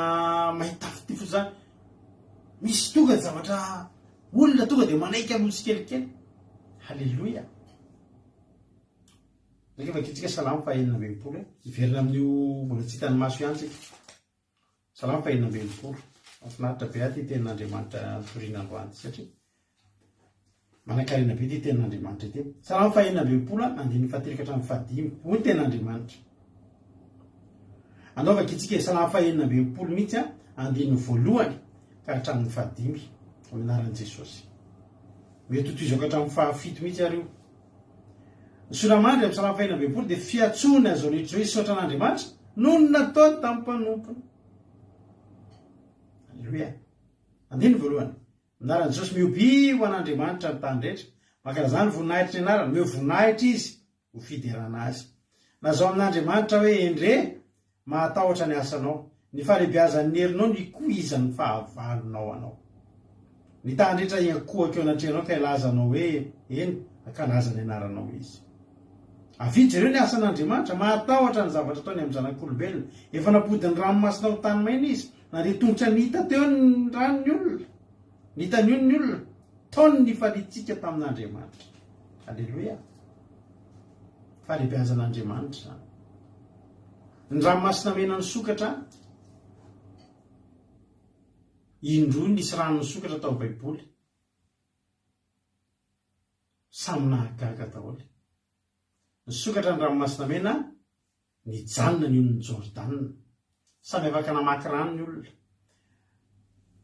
mahita fitia fotsiny izany. Misy tonga dia zavatra Olona tonga dia manaiky aloha tsikelikely. Haleloia. Zay vakintsika Salamo faha 66 e. Hiverina amin'io mbola tsy hitan'ny maso ihany tsika. Salamo faha 66. Mahafinaritra be ahy ity tenin'Andriamanitra nitoriana androany ity satria manankarena be ity tenin'Andriamanitra ity. Salamo faha 66 andininy fahatelo ka hatramin'ny fahadimy. Hoy ny tenin'Andriamanitra. Andao vakintsika e, Salamo faha 66 mihitsy andininy voalohany ka hatramin'ny fahadimy, amin'ny anaran'i Jesosy. Mety ho tohizako hatramin'ny fahafito mihitsy ary io. Ny soramandry amin'ny Salamo fahenina ambin'ny folo dia fiantsoana izao rehetra izao hisaotra an'Andriamanitra noho ny nataony tamin'ny mpanompony. Aleloia. Andininy voalohany. Amin'ny anaran'i Jesosy mihoby ho an'Andriamanitra ny tany rehetra. Mankalazà ny voninahitry ny anarany. Omeo voninahitra izy. ho fiderana azy. Lazao amin'Andriamanitra hoe, Endre, mahatahotra ny asanao, ny fahalehibeazan'ny herinao no ikoizan'ny fahavalonao anao. Ny tany rehetra hiankohoka eo anatrehanao ka hilaza anao hoe, Eny, hankalaza ny anaranao izy. Avia, jereo ny asan'Andriamanitra, mahatahotra ny zavatra ataony amin'ny zanak'olombelona. Efa nampody ny ranomasina ho tany maina izy, nandeha tongotra nita teo ny rano ny olona. Nita ny ony ny olona. Tao ny nifaliantsika tamin'Andriamanitra. Aleloia. Fahalehibeazan'Andriamanitra izany. Ny ranomasina mena nisokatra, indroa nisy rano nisokatra tao Baiboly. Samy nahagaga daholo. Nisokatra ny ranomasina mena, Nijanona ny onin'i Jordana. Samy afaka namaky rano ny olona.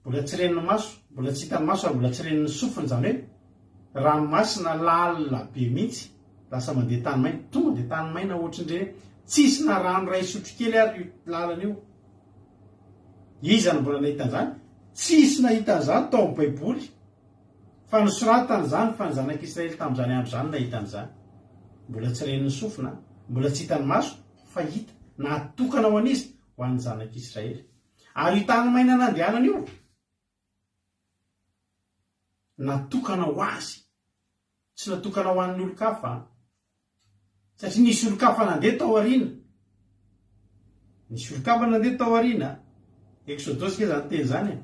Mbola tsy ren'ny maso, mbola tsy hitan'ny maso ary mbola tsy ren'ny sofina, izany hoe ranomasina lalina be mihitsy, lasa mandeha tany maina. Tonga dia tany maina ohatran'ireny tsisy na rano iray sotrokely ary io lalana io. Iza no mbola nahita an'izany? Tsisy nahita an'izany tao amin'ny Baiboly. Fa nosoratana izany fa ny zanak'Israely tamin'izany andro izany nahita an'izany. Mbola tsy ren'ny sofina, mbola tsy hitan'ny maso, fa hita, natokana ho an'iza? Ho an'ny zanak'Israely. Ary io tany maina nandehanana io, natokana ho azy. Tsy natokana ho an'ny olon-kafa. Satria nisy olon-kafa nandeha tao aoriana. Nisy olon-kafa nandeha tao aoriana. Eksodosy nge zany teny zany e.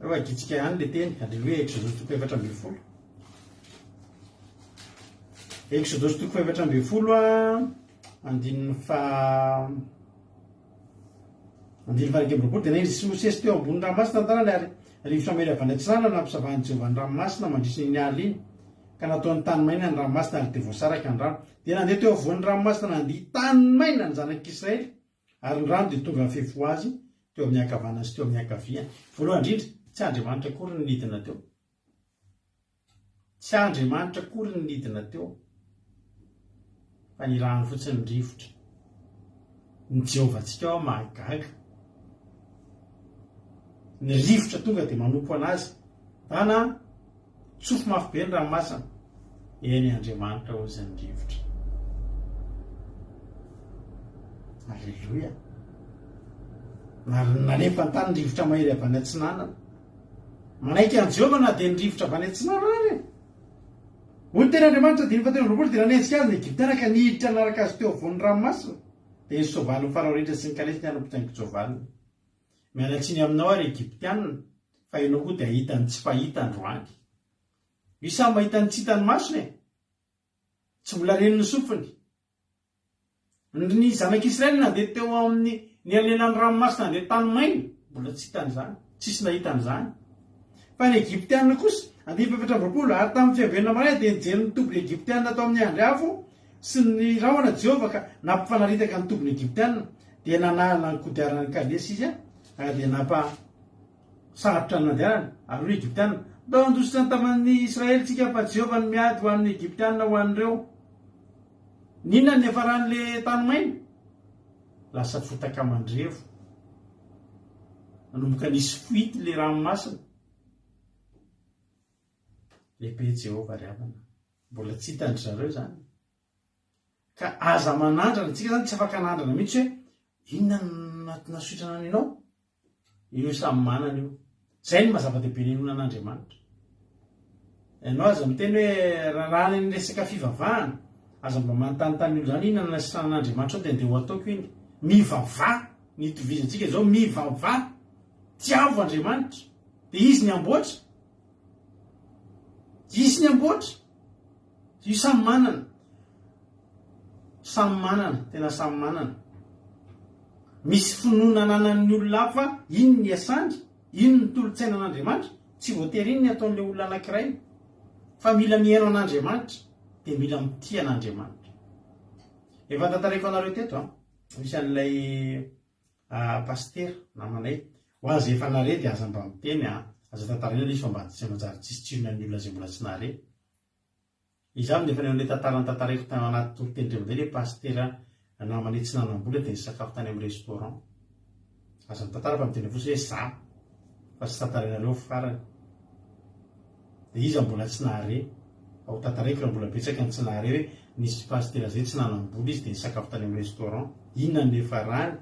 Reo agitsika ihany le teny. Aleloia, Eksodosy toko 14. Eksodosy toko 14 andininy fa andininy faha 21 dia nahitsy Mosesy teo ambony ranomasina ny tanany ary rivotra mahery avy any atsinanana nampisavahan'i Jehovah ny ranomasina mandritra iny alina iny. Ka nataony tany maina ny ranomasina ary dia voasaraka ny rano. Dia nandeha teo afovoan'ny ranomasina nandia tany maina ny zanak'Israely, ary ny rano dia tonga nifefy ho azy teo amin'ny ankavanany sy teo amin'ny ankaviany. Voalohany indrindra, Tsy Andriamanitra akory no nidina teo. Tsy Andriamanitra akory no nidina teo, fa nirahany fotsiny ny rivotra. Ny Jehovah-ntsika hoa mahagaga. Ny rivotra tonga dia manompo an'azy. Dana an! Tsofy mafy be ny ranomasina. Eny Andriamanitra hozy ny rivotra. Aleloia. Ary nalefa an-tany ny rivotra mahery avy any atsinanana. Manaiky an'i Jehovah na dia ny rivotra avy any atsinanana ary e. Hoy ny tenin'Andriamanitra, andininy fahatelo amby 20, dia nanenjika azy ny Egyptiana ka niditra nanaraka azy teo afovoan'ny ranomasina. Dia ny soavalin'i Farao rehetra sy ny kalesiny ary ny mpitaingin-tsoavaliny. Miala tsiny aminao aho ry Egyptiana, fa ianao koa dia hahita ny tsy fahita androany. Io samy mahita ny tsy hitan'ny masony e! Tsy mbola ren'ny sofiny. Ny zanak'Israely nandeha teo amin'ny nelanelan'ny ranomasina nandeha tany maina, mbola tsy hitany izany, tsisy nahita an'izany. Fa ny Egyptiana kosa, andininy faha 24, ary tamin'ny fiaviana maraina dia nijery ny tobin'ny Egyptiana tao amin'ny andry afo sy ny rahona Jehovah ka nampifanaritaka ny tobin'ny Egyptiana. Dia nanala ny kodiaran'ny kalesy izy ary dia nampa sarotra ny nandehanany. Ary hoy ny Egyptiana, Ndao handositra ny tavan'ny Israely isika, fa Jehovah no miady ho an'ny Egyptiana ho an'ireo. N'inona ny niafaran'ilay tany maina? Lasa fotaka mandrevo. Nanomboka nisy fuite ilay ranomasina. Lehibe Jehovah ry havana. Mbola tsy hitan-dry zareo izany. Ka aza manandrana, tsika zany tsy afaka hanandrana mihitsy hoe inona no nasitrana anao? Io samy manana io. Zay no maha zava-dehibe ny inoana an'Andriamanitra. Ianao aza miteny hoe raha ny resaka fivavahana, aza mba manontanintany olona zany inona no nasitranan'Andriamanitra ao dia andeha ho ataoko iny. Mivavaha, ny itovizantsika zao, mivavaha, tiavo Andriamanitra, dia Izy ny hamboatra. Izy ny hamboatra. Io samy manana. Samy manana, tena samy manana. Misy finoana ananan'ny olona hafa, iny ny iasany, iny ny tolo-tsaina an'Andriamanitra, tsy voatery iny ny ataon'ilay olona anankiray. Fa mila mihaino an'Andriamanitra, dia mila mitia an'Andriamanitra. Efa tantaraiko anareo teto an, misy an'ilay pasitera namanay, ho azy efa nare dia aza mba miteny an, aza tantaraina ilay izy fa mba tsy manjary tsisy tsirony an'ny olona izay mbola tsy nare. Izaho no efa naneho ilay tantara notantaraiko tao anaty toriteny indray mandeha ilay pasitera namanay tsy nanam-bola dia nisakafo tany amin'ny restaurant. Aza mitantara fa miteny fotsiny hoe za fa tsy tantarainareo farany. Dia iza mbola tsy nahare fa ho tantaraiko raha mbola betsaka ny tsy nahare hoe nisy pasitera zay tsy nanam-bola izy dia nisakafo tany amin'ny restaurant. Inona no niafarany?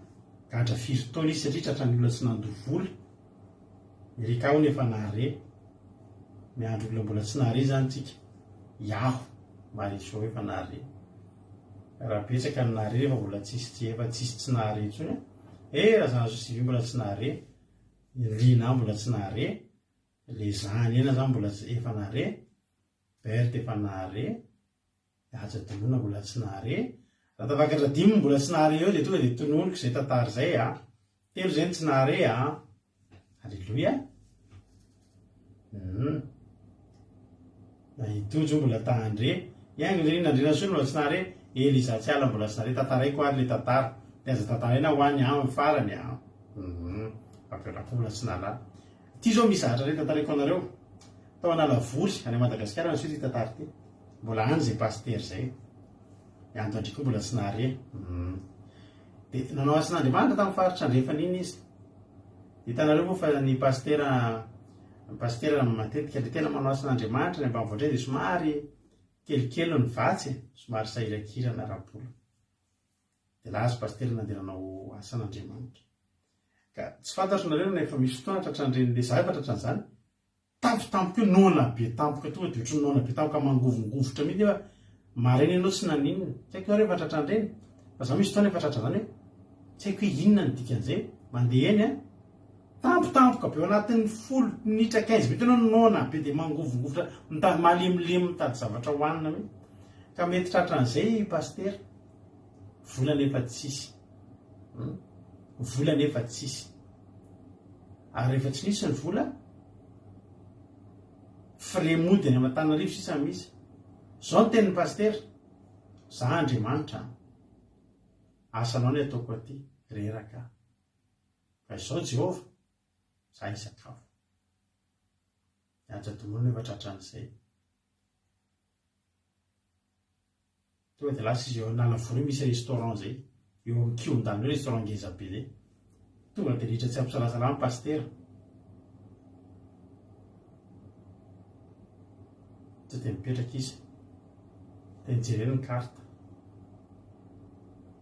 Gadra firy taona izy satria tratran'ny olona tsy nandoa vola. Erika hono efa nahare. Miandry olona mbola tsy nahare zany tsika. Iaho Marisoa efa nahare. Raha betsaka ny nahare rehefa mbola tsisy tsy efa tsisy tsy nahare intsony an. Eh Razanazo Sylvie mbola tsy nahare. Lina mbola tsy nahare. Le zany ena zany mbola tsy efa nahare. Berthe efa nahare. Haja Doloana mbola tsy nahare. Raha tafakatra dimy mbola tsy nahare eo dia tonga dia tononiko izay tantara izay a. Telo izay no tsy nahare a. Aleloia. Hum. Na i Tojo mbola ta handre. I Angelina Andrianasoa mbola tsy nahare. Eliza Tsiala mbola tsy nahare. Tantaraiko ary le tantara. Dia aza tantaraina ho any amin'ny farany a. Hum. Fabiola koa mbola tsy nahalala. Ity izao misy zavatra iray tantaraiko anareo. Tao Analavory, any Madagasikara no niseho ity tantara ity. Mbola any izay pasitera izay. I Anto Andria koa mbola tsy nahare. Hum. Dia nanao asan'Andriamanitra tamin'ny faritra andrefana iny izy. Hitanareo moa fa ny pasitera ny pasitera matetika ilay tena manao asan'Andriamanitra ny ambanivohitra iny dia somary kelikely ny vatsy e, somary sahirakirana ara-bola. Dia lasa pasitera nandeha nanao asan'Andriamanitra. Ka tsy fantatro nareo na efa misy fotoana tratran'ireny le za efa tratran'izany, tampotampoka eo noana be tampoka tonga dia ohatran'ny noana be tampoka mangovingovitra mihitsy nefa maraina ianao tsy naninona. Tsy haiko nareo efa tratran'ireny fa za misy fotoana efa tratran'izany hoe tsy haiko hoe inona ny dikan'izay, mandeha eny an, tampotampoka be ao anatin'ny folo minitra quinze minutes ianao noana be dia mangovingovitra mitady malemilemy mitady zavatra hohanina mihitsy. Ka mety tratran'izay i pasitera. Vola nefa tsisy. Hum. Vola nefa tsisy. Ary rehefa tsy nisy ny vola, frais mody any Antananarivo sisa no misy. Zao ny tenin'ny pasitera, za Andriamanitra an. Asanao ny ataoko aty, reraka aho. Fa izao Jehovah, za hisakafo. Latsa-domoina efa tratran'izay. Tonga dia lasa izy eo Analavory eo misy restaurant zay, eo amin'ny kihon-dàlana eo restaurant ngeza be zay. Tonga dia ritra tsy ampisalasala ny pasitera. Tonga dia mipetraka izy. Dia nijereny ny carte.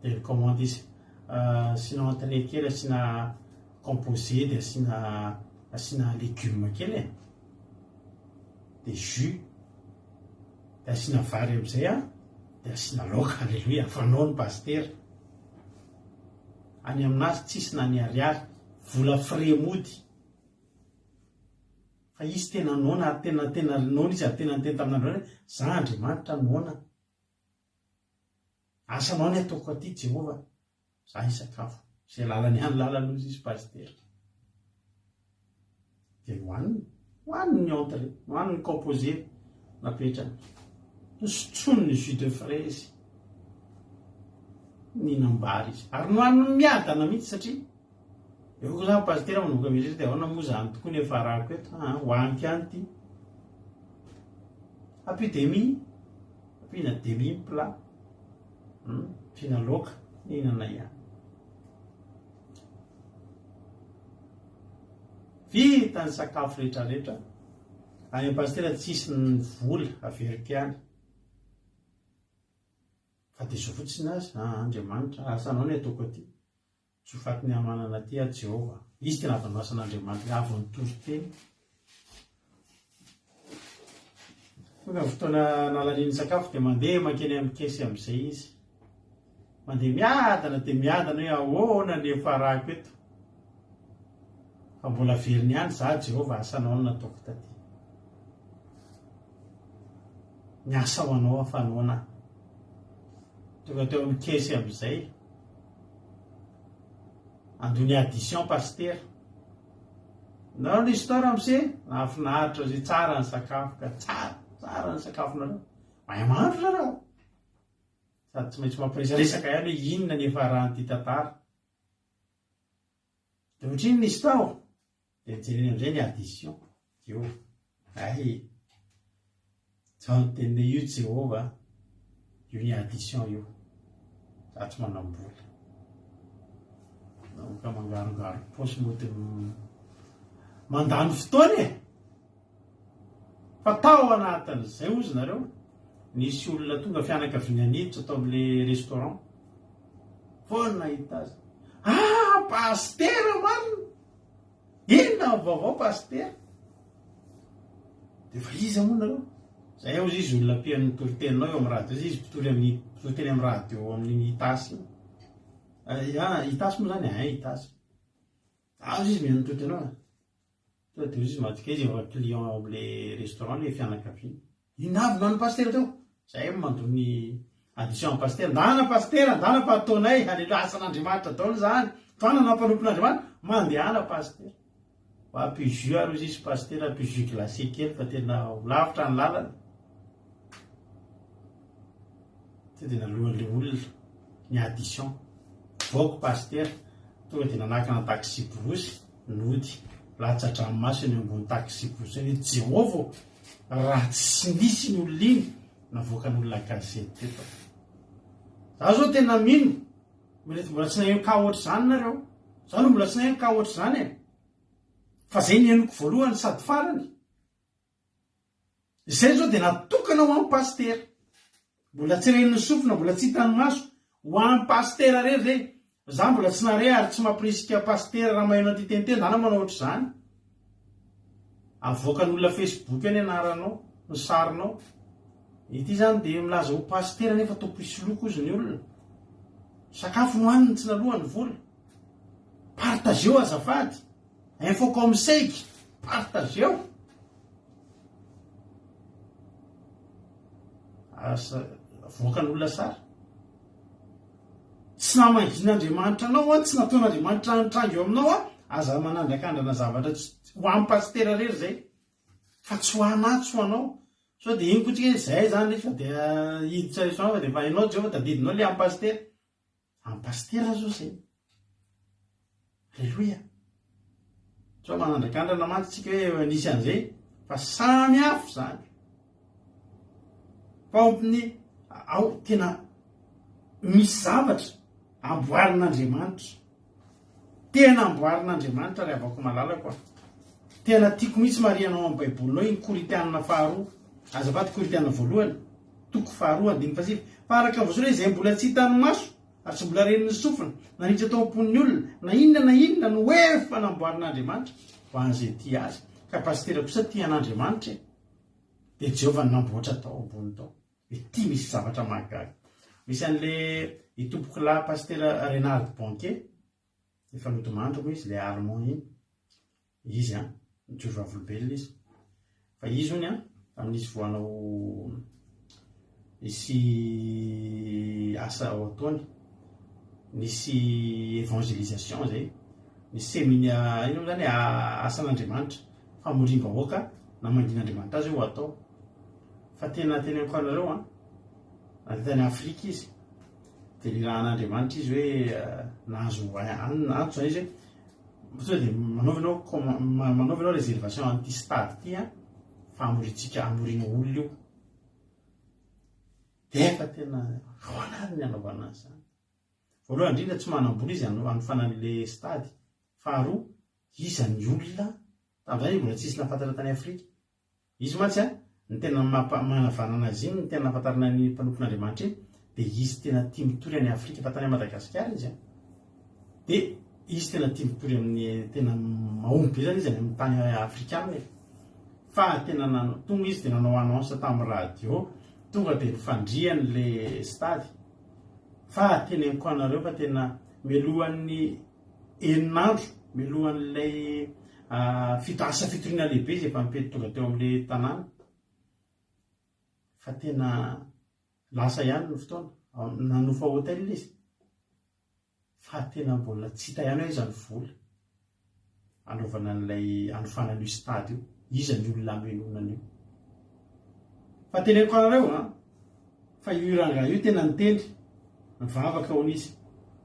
Dia ni-commande izy. Asiana entrée kely, asiana composé, dia asiana asiana légume kely e. Dia jus. Dia asiana vary amin'izay an, dia asiana laoka, aleloia, fanao ny pasitera. Any aminazy tsisy na ny ariary, vola frais mody. Fa izy tena noana ary tena tena noana izy ary tena niteny tamin'Andriamanitra hoe, za Andriamanitra noana. Asanao ny ataoko aty Jehovah. Za hisakafo. Izay lalany ihany lalany hozy izy pasitera. Dia nohaniny. Nohaniny ny entrée. Nohaniny ny composé napetrany. Nosotroiny ny jus de fraise. Nihinam-bary izy. Ary nohaniny miadana mihitsy satria eo koa zany pasitera manomboka mieritreritra dia ahoana moa zany tokoa ny hiafarako eto. Ah, hohaniko ihany ity. Ampio demi. Ampiana demi ny plat. Ampiana laoka, mihinana ihany. Vita ny sakafo rehetra rehetra. Any am pasitera tsisy ny vola averiko ihany. Fa dia zao fotsiny aza, ah Andriamanitra, asanao ny ataoko aty. Tsy ho faty ny hamanana aty aho Jehovah. Izy tena avy nohasan'Andriamanitra, avy nitory teny. Tonga ny fotoana nalaniany sakafo dia mandeha mankeny amin'ny caisse amin'izay izy. Mandeha miadana dia miadana hoe ahoana ny hiafarako eto. Fa mbola veriny ihany za Jehovah asanao no nataoko taty. Miasa ho anao aho fa noana aho. Tonga teo amin'ny caisse amin'izay. Andoha ny addition pasitera. Nareo ny histoire ramose? Nahafinaritra ry tsara ny sakafo ka tsara, tsara ny sakafonareo. Mahay mahandro zareo. Sady tsy maintsy mampiresaresaka ihany hoe inona ny efa arahan'ity tantara. Dia ohatrinona izy tao? Dia jerena amin'izay ny addition. Io. Hay. Zao ny teniny io Jehovah. Io ny addition io. Za tsy manam-bola. Nanomboka mangarongaro paosy mody mandany fotoana e. Fa tao anatin'izay hozy nareo, nisy olona tonga fianakaviana niditra tao amin'ilay restaurant. Vao nahita azy. Ah, pasitera marina! Inona ny vaovao pasitera? Dia fa iza moa nareo? Zay hozy izy olona mpihaino ny toriteninao eo amin'ny radio, izy mpitory amin'ny mpitoriteny amin'ny radio amin'iny Itasy iny. Ah, Itasy moa zany, eh, Itasy. Azo izy mihaino ny toriteninao. Tonga dia hozy izy madika izy efa client ao amin'ilay restaurant ilay fianakaviana. Inona avy no an'ny pasitera teo? Zay no mandoa ny addition an'i pasitera. Ndana pasitera, ndana fa ataonay, aleloia, asan'Andriamanitra daholo izany. Tohanana mpanompon'Andriamanitra, mandehana pasitera. Mba ampio jus ary hozy izy pasitera, ampio jus glacé kely fa tena ho lavitra ny lalana. Tonga dia naloan'ilay olona ny addition. Voako pasitera, tonga dia nanakana taxi-brousse, nody. Latsa-dranomaso eny ambony taxi-brousse eny hoe Jehovah ô! Raha tsy nisy iny olona iny, navoakan'olona gazety teto aho. Za zao tena mino, mety mbola tsy naheno cas ohatr'izany nareo. Za aloha mbola tsy naheno cas ohatr'izany e. Fa zay ny henoko voalohany sady farany. Izay zao dia natokana ho an'i Pasitera. Mbola tsy ren'ny sofina, mbola tsy hitan'ny maso. Ho an'i Pasitera rery zay. Za mbola tsy nahare ary tsy mampirisika Pasitera raha maheno an'ity teny ity ndana manao ohatr'izany. Avoakan'olona Facebook eo ny anaranao, ny sarinao. Ity zany dia milaza ho Pasitera nefa toa mpisoloky hozy ny olona. Sakafo nohaniny tsy naloany vola. Partageo azafady. Infocom seg, partageo. Asa avoakan'olona sary. Tsy namangian'Andriamanitra anao an, tsy nataon'Andriamanitra nitranga eo aminao an, aza manandrakandrana zavatra tsy ho an'ny pasitera rery zay. Fa tsy ho anà, tsy ho anao. Sao dia iny koa tsika hoe zay zany fa dia hiditra restaurant fa dia efa hainao Jehovah tadidinao le an'i pasitera. An'i pasitera zao zay. Aleloia. Sao manandrakandrana mantsy tsika hoe nisy an'izay. Fa samy hafa izany. Fa ao amin'ny ao tena misy zavatra amboarin'Andriamanitra. Tena amboarin'Andriamanitra ry havako malalako a. Tena tiako mihitsy marihanao amin'ny baibolinao iny Korintianina faharoa, azafady Korintianina voalohany, toko faharoa andininy fahasivy, fa araka ny voasoratra hoe izay mbola tsy hitan'ny maso ary tsy mbola ren'ny sofina, na niditra tao am-pon'ny olona, na inona na inona no efa namboarin'Andriamanitra ho an'izay tia azy. Ka pasitera kosa tia an'Andriamanitra e. Dia Jehovah no namboatra tao ambony tao. Ity misy zavatra mahagaga. Misy an'le itompokolahy pasitera Renard Bonke, efa nodimandry moa izy, le allemand iny. Izy an, nijoro vavolombelona izy. Fa izy hono an, tamin'izy vao hanao nisy asa ao ataony, nisy évangélisation zay, nisy séminaire, inona moa zany e, asan'Andriamanitra, famoriam-bahoaka namangian'Andriamanitra azy hoe ho atao. Fa tena teneniko anareo an, nandeha tany Afrika izy, dia nirahan'Andriamanitra izy hoe nahazo antso zany izy hoe tonga dia manaova ianao manaova ianao réservation an'ity stade ity an, fa hamoriantsika hamoriana olona io. Dia efa tena ahoana ary ny hanaovana an'izany? Voalohany indrindra tsy manam-bola izy hanofana an'ilay stade. Faharoa, iza ny olona, tamin'izany izy mbola tsisy nahafantatra tany Afrika. Izy mantsy an, ny tena mampa manavanana azy iny, ny tena nahafantarana ny mpanompon'Andriamanitra iny, dia izy tena tia mitory any Afrika, fa tany Madagasikara izy an, dia izy tena tia mitory amin'ny, tena mahomby be zany izy any amin'ny tany afrikana e, fa tena nanao, tonga izy dia nanao annonce tamin'ny radio, tonga dia nifandrihany le stade, fa teneniko anareo fa tena mialohan'ny Enin'andro mialohan'ilay asa fitoriana lehibe izay efa nipety tonga teo amin'ilay tanàna fa tena lasa ihany ny fotoana, nanofa hotel izy fa tena mbola tsy hita ihany hoe aiza ny vola anaovana an'ilay hanofana an'io stade io, iza ny olona hamenoana an'io. Fa teneniko anareo an, fa io rangahy io tena nitendry, nivavaka hono izy,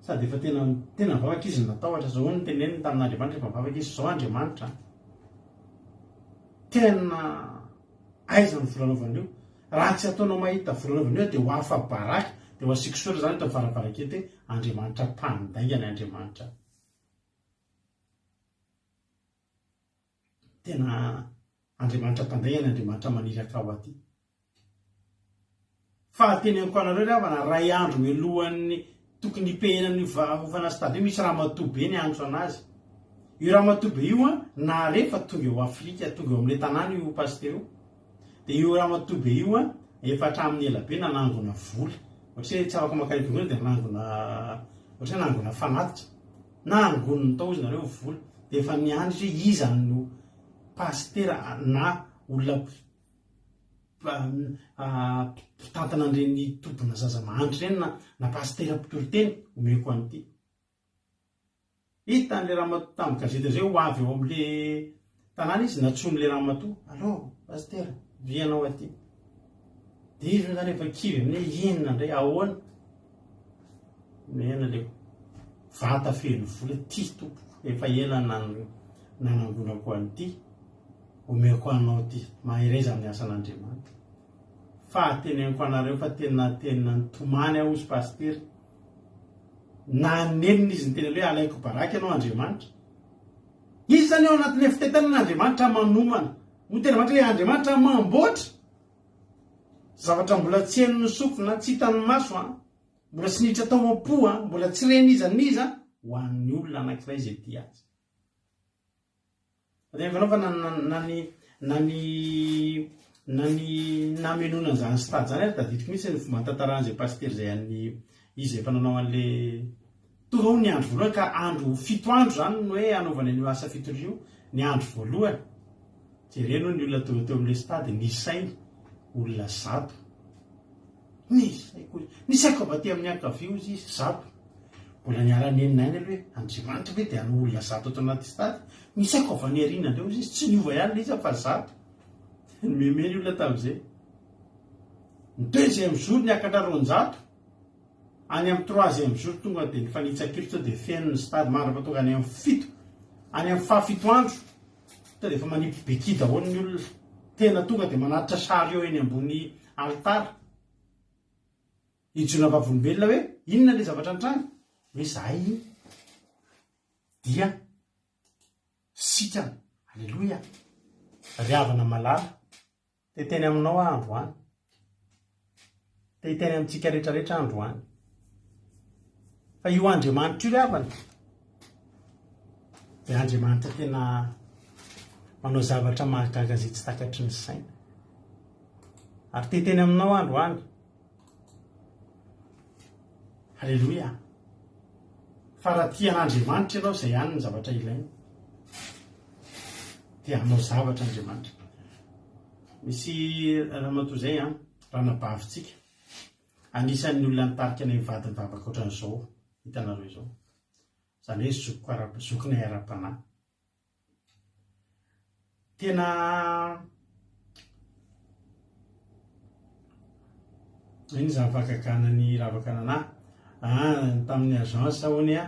sady efa tena tena nivavaka izy no natahotra, zao hono noteneniny tamin'Andriamanitra rehefa nivavaka izy, zao Andriamanitra an, tena aiza ny vola anaovana io, raha tsy ataonao mahita vola anaovana io dia ho afa-baraka, dia ho asiako soratra zany eto amin'ny varavarankely hoe Andriamanitra mpandainga ny Andriamanitra. Tena Andriamanitra mpandainga ny Andriamanitra maniraka aho aty. Fa teneniko anareo ry havana, ray andro mialohan'ny tokony hipehena an'io hofana stade io, misy ramatoa be niantso anazy. Io ramatoa be io an, nahare fa tonga eo Afrika, tonga eo amin'ilay tanàna io pasitera io. Dia io ramatoa be io an, efa hatramin'ny ela be nanangona vola. Ohatra hoe tsy afaka mankany am-piangonana dia nanangona, ohatra hoe nanangona fanatitra. Nangoniny tao izy nareo vola dia efa niandry izy hoe iza no pasitera na olona mpitantana an'ireny tobina zaza mahantra ireny na na pasitera mpitory teny omeko an'ity. Hitan'ilay ramatoa tamin'ny gazety izay ho avy eo amin'le tanàna izy nantsoin'ilay ramatoa, allo pasitera, ve ianao aty? Dia izy moa zany efa kivy amin'ny hoe inona indray, ahoana? Omena le vata feno vola ty tompoko, efa ela nanangonako an'ity, omeko anao ty, mahereza amin'ny asan'Andriamanitra. Fa teneniko anareo fa tena tena nitomany aho hozy pasitera, nanenina izy niteny hoe alaiko baraka ianao Andriamanitra. Izy zany ao anatin'ilay fitaintainana Andriamanitra manomana. Hoy tena Andriamanitra hoe Andriamanitra mamboatra zavatra mbola tsy henon'ny sofina, tsy hitan'ny maso an. Mbola tsy niditra tao am-po an, mbola tsy ren'iza n'iza ho an'ny olona anankiray izay tia azy. Teneniko anao fa na na ny na ny na ny namenoana an'izany stade izany ary tadidiko mihitsy ny fomba nitantaran'izay pasitera izay an'ny izy efa nanao an'le tonga hono ny andro voalohany ka andro fito andro izany no hoe hanaovana an'io asa fitoriana io ny andro voalohany. Jerena hono ny olona tonga teo amin'ilay stade nisaina olona zato. Nisaiko nisaiko avy aty amin'ny ankavia hozy izy, zato. Mbola niara-nenina ihany aloha hoe Andriamanitra ve dia hanao olona zato ato anaty stade? Nisaiko avy any aoriana indray hozy izy, tsy niova ihany ilay izy fa zato. Nimeme ny olona tamin'izay. Ny deuxième jour niakatra 200, any amin'ny troisième jour tonga dia nifanitsa-kilo sao dia feno ny stade mandrapa tonga any amin'ny fito, any amin'ny fahafito andro tonga dia efa manipy béquille daholo ny olona. Tena tonga dia manatitra chariot eny ambony alitara. Hijoroana vavolombelona hoe inona ilay zavatra nitranga? Hoe izahay dia sitrana. Aleloia! Ry havana malala, te hiteny aminao aho androany. Te hiteny amintsika rehetra rehetra aho androany. Fa io Andriamanitra io ry havana dia Andriamanitra tena manao zavatra mahagaga izay tsy takatry ny saina. Ary te hiteny aminao aho androany. Aleloia. Fa raha tia an'Andriamanitra ianao, izay ihany ny zavatra ilaina. Dia hanao zavatra Andriamanitra. Misy ramatoa izay an, ranabavintsika. Anisan'ny olona nitarika anay mivady nivavaka ohatran'izao hitanareo izao. Izany hoe zokiko ara, zokinay ara-panahy. Tena iny izany fahagagana ny ravaka nanahy. Ah, tamin'ny agence hono a,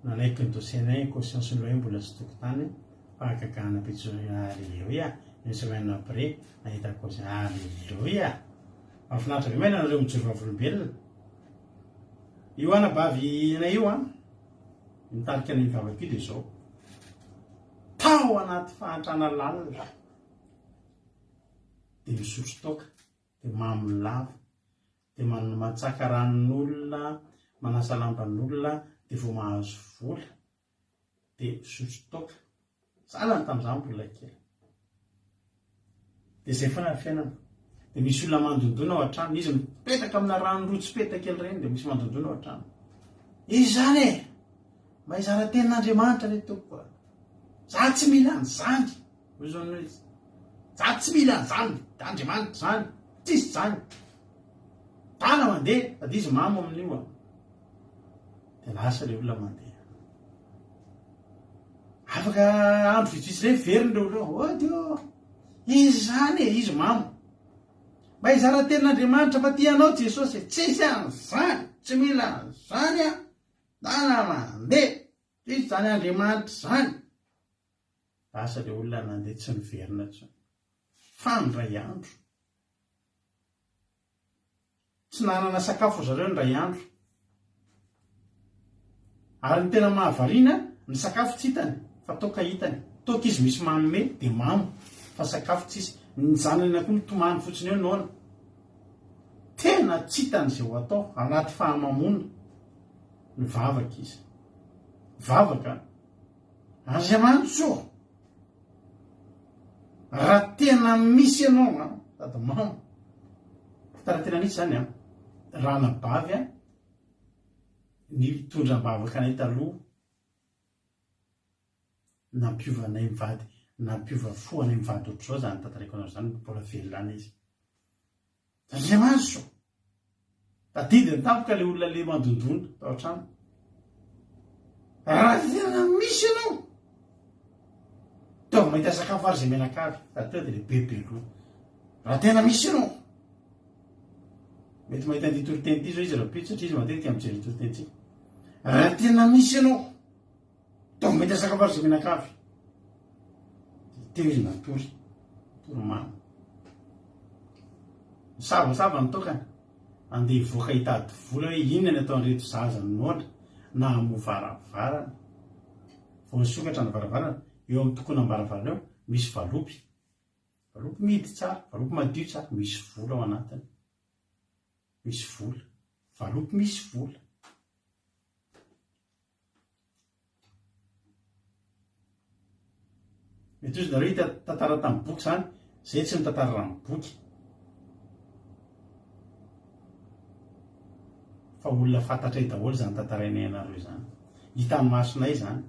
nanaiky ny dossier-nay, caution sy ny loyer mbola tsy tokontany. Fahagagana be tsy Alléluia. Une semaine après, nahita caution. Alléluia. Mahafinaritra be maina nareo mijoro vavolombelona. Io anabavy anay io an, Nitarika an'iny vavaka io dia izao, tao anaty fahantrana lalina dia misotro toaka, dia mamo lava, dia mantsaka ranon'olona, manasa lamban'olona, dia vao mahazo vola dia misotro toaka. Zanany tamin'izany mbola kely. Dia izay foana ny fiainana. Dia misy olona mandondona ao an-trano. Izy mipetraka amina rano roa tsipeta kely ireny dia misy mandondona ao an-trano. Izy izany e! Mba hizara tenin'Andriamanitra ve tompoko a? Za tsy mila an'izany. Hoy izao ny izy. Za tsy mila an'izany Andriamanitra izany. Tsisy izany. Dana mandeha, sady izy mamo amin'io a. Dia lasa ilay olona mandeha. Afaka andro vitsivitsy indray miverina ireo olona ireo. Ody ô! Izy izany e, izy mamo. Mba hizara tenin'Andriamanitra fa tia anao Jesosy e. Tsisy an'izany, tsy mila an'izany aho. Ndana mandeha. Tsisy izany Andriamanitra izany. Lasa ilay olona nandeha tsy niverina intsony. Fa indray andro. Tsy nanana sakafo ry zareo indray andro. Ary ny tena mahavariana, ny sakafo tsy hitany, fa toaka hitany. Toaka izy misy manome dia mamo, fa sakafo tsisy. Ny zanany koa mitomany fotsiny eo noana. Tena tsy hitany izay ho atao, anaty fahamamoana. Nivavaka izy. Nivavaka an! Andriamanitra ô! Raha tena misy ianao an, sady mamo. Raha tena misy izany an, ranabavy an, nitondra am-bavaka anay taloha, nampiova anay mivady, nampiova fo anay mivady ohatr'izao izany tantaraiko anareo izany, mbola velona any izy. Andriamanitra ô! Tadidiny tampoka ilay olona le mandondona tao an-trano. Raha tena misy ianao, teo vao mahita sakafo ary izay mianakavy, sady teo dia le bebe loha. Raha tena misy ianao, mety mahita an'ity toriteny ity izao izy rahampitso satria izy matetika mijery ny toritenintsika. Raha tena misy ianao, teo vao mahita sakafo ary izay mianakavy. Dia teo izy natory, toromano. Nisavasava ny toakany, andeha hivoaka hitady vola hoe inona ny ataon'ireto zaza noana na hamoha varavarana. Vao nisokatra ny varavarana, eo amin'ny tokonam-baravarana eo, misy valopy. Valopy mihidy tsara, valopy madio tsara, misy vola ao anatiny. Misy vola. Valopy misy vola. Mety hozy nareo hita tantara tamin'ny boky zany, zay tsy mitantara raha amin'ny boky. Fa olona fantatray daholo zany tantarainay anareo zany. Hitan'ny masonay zany.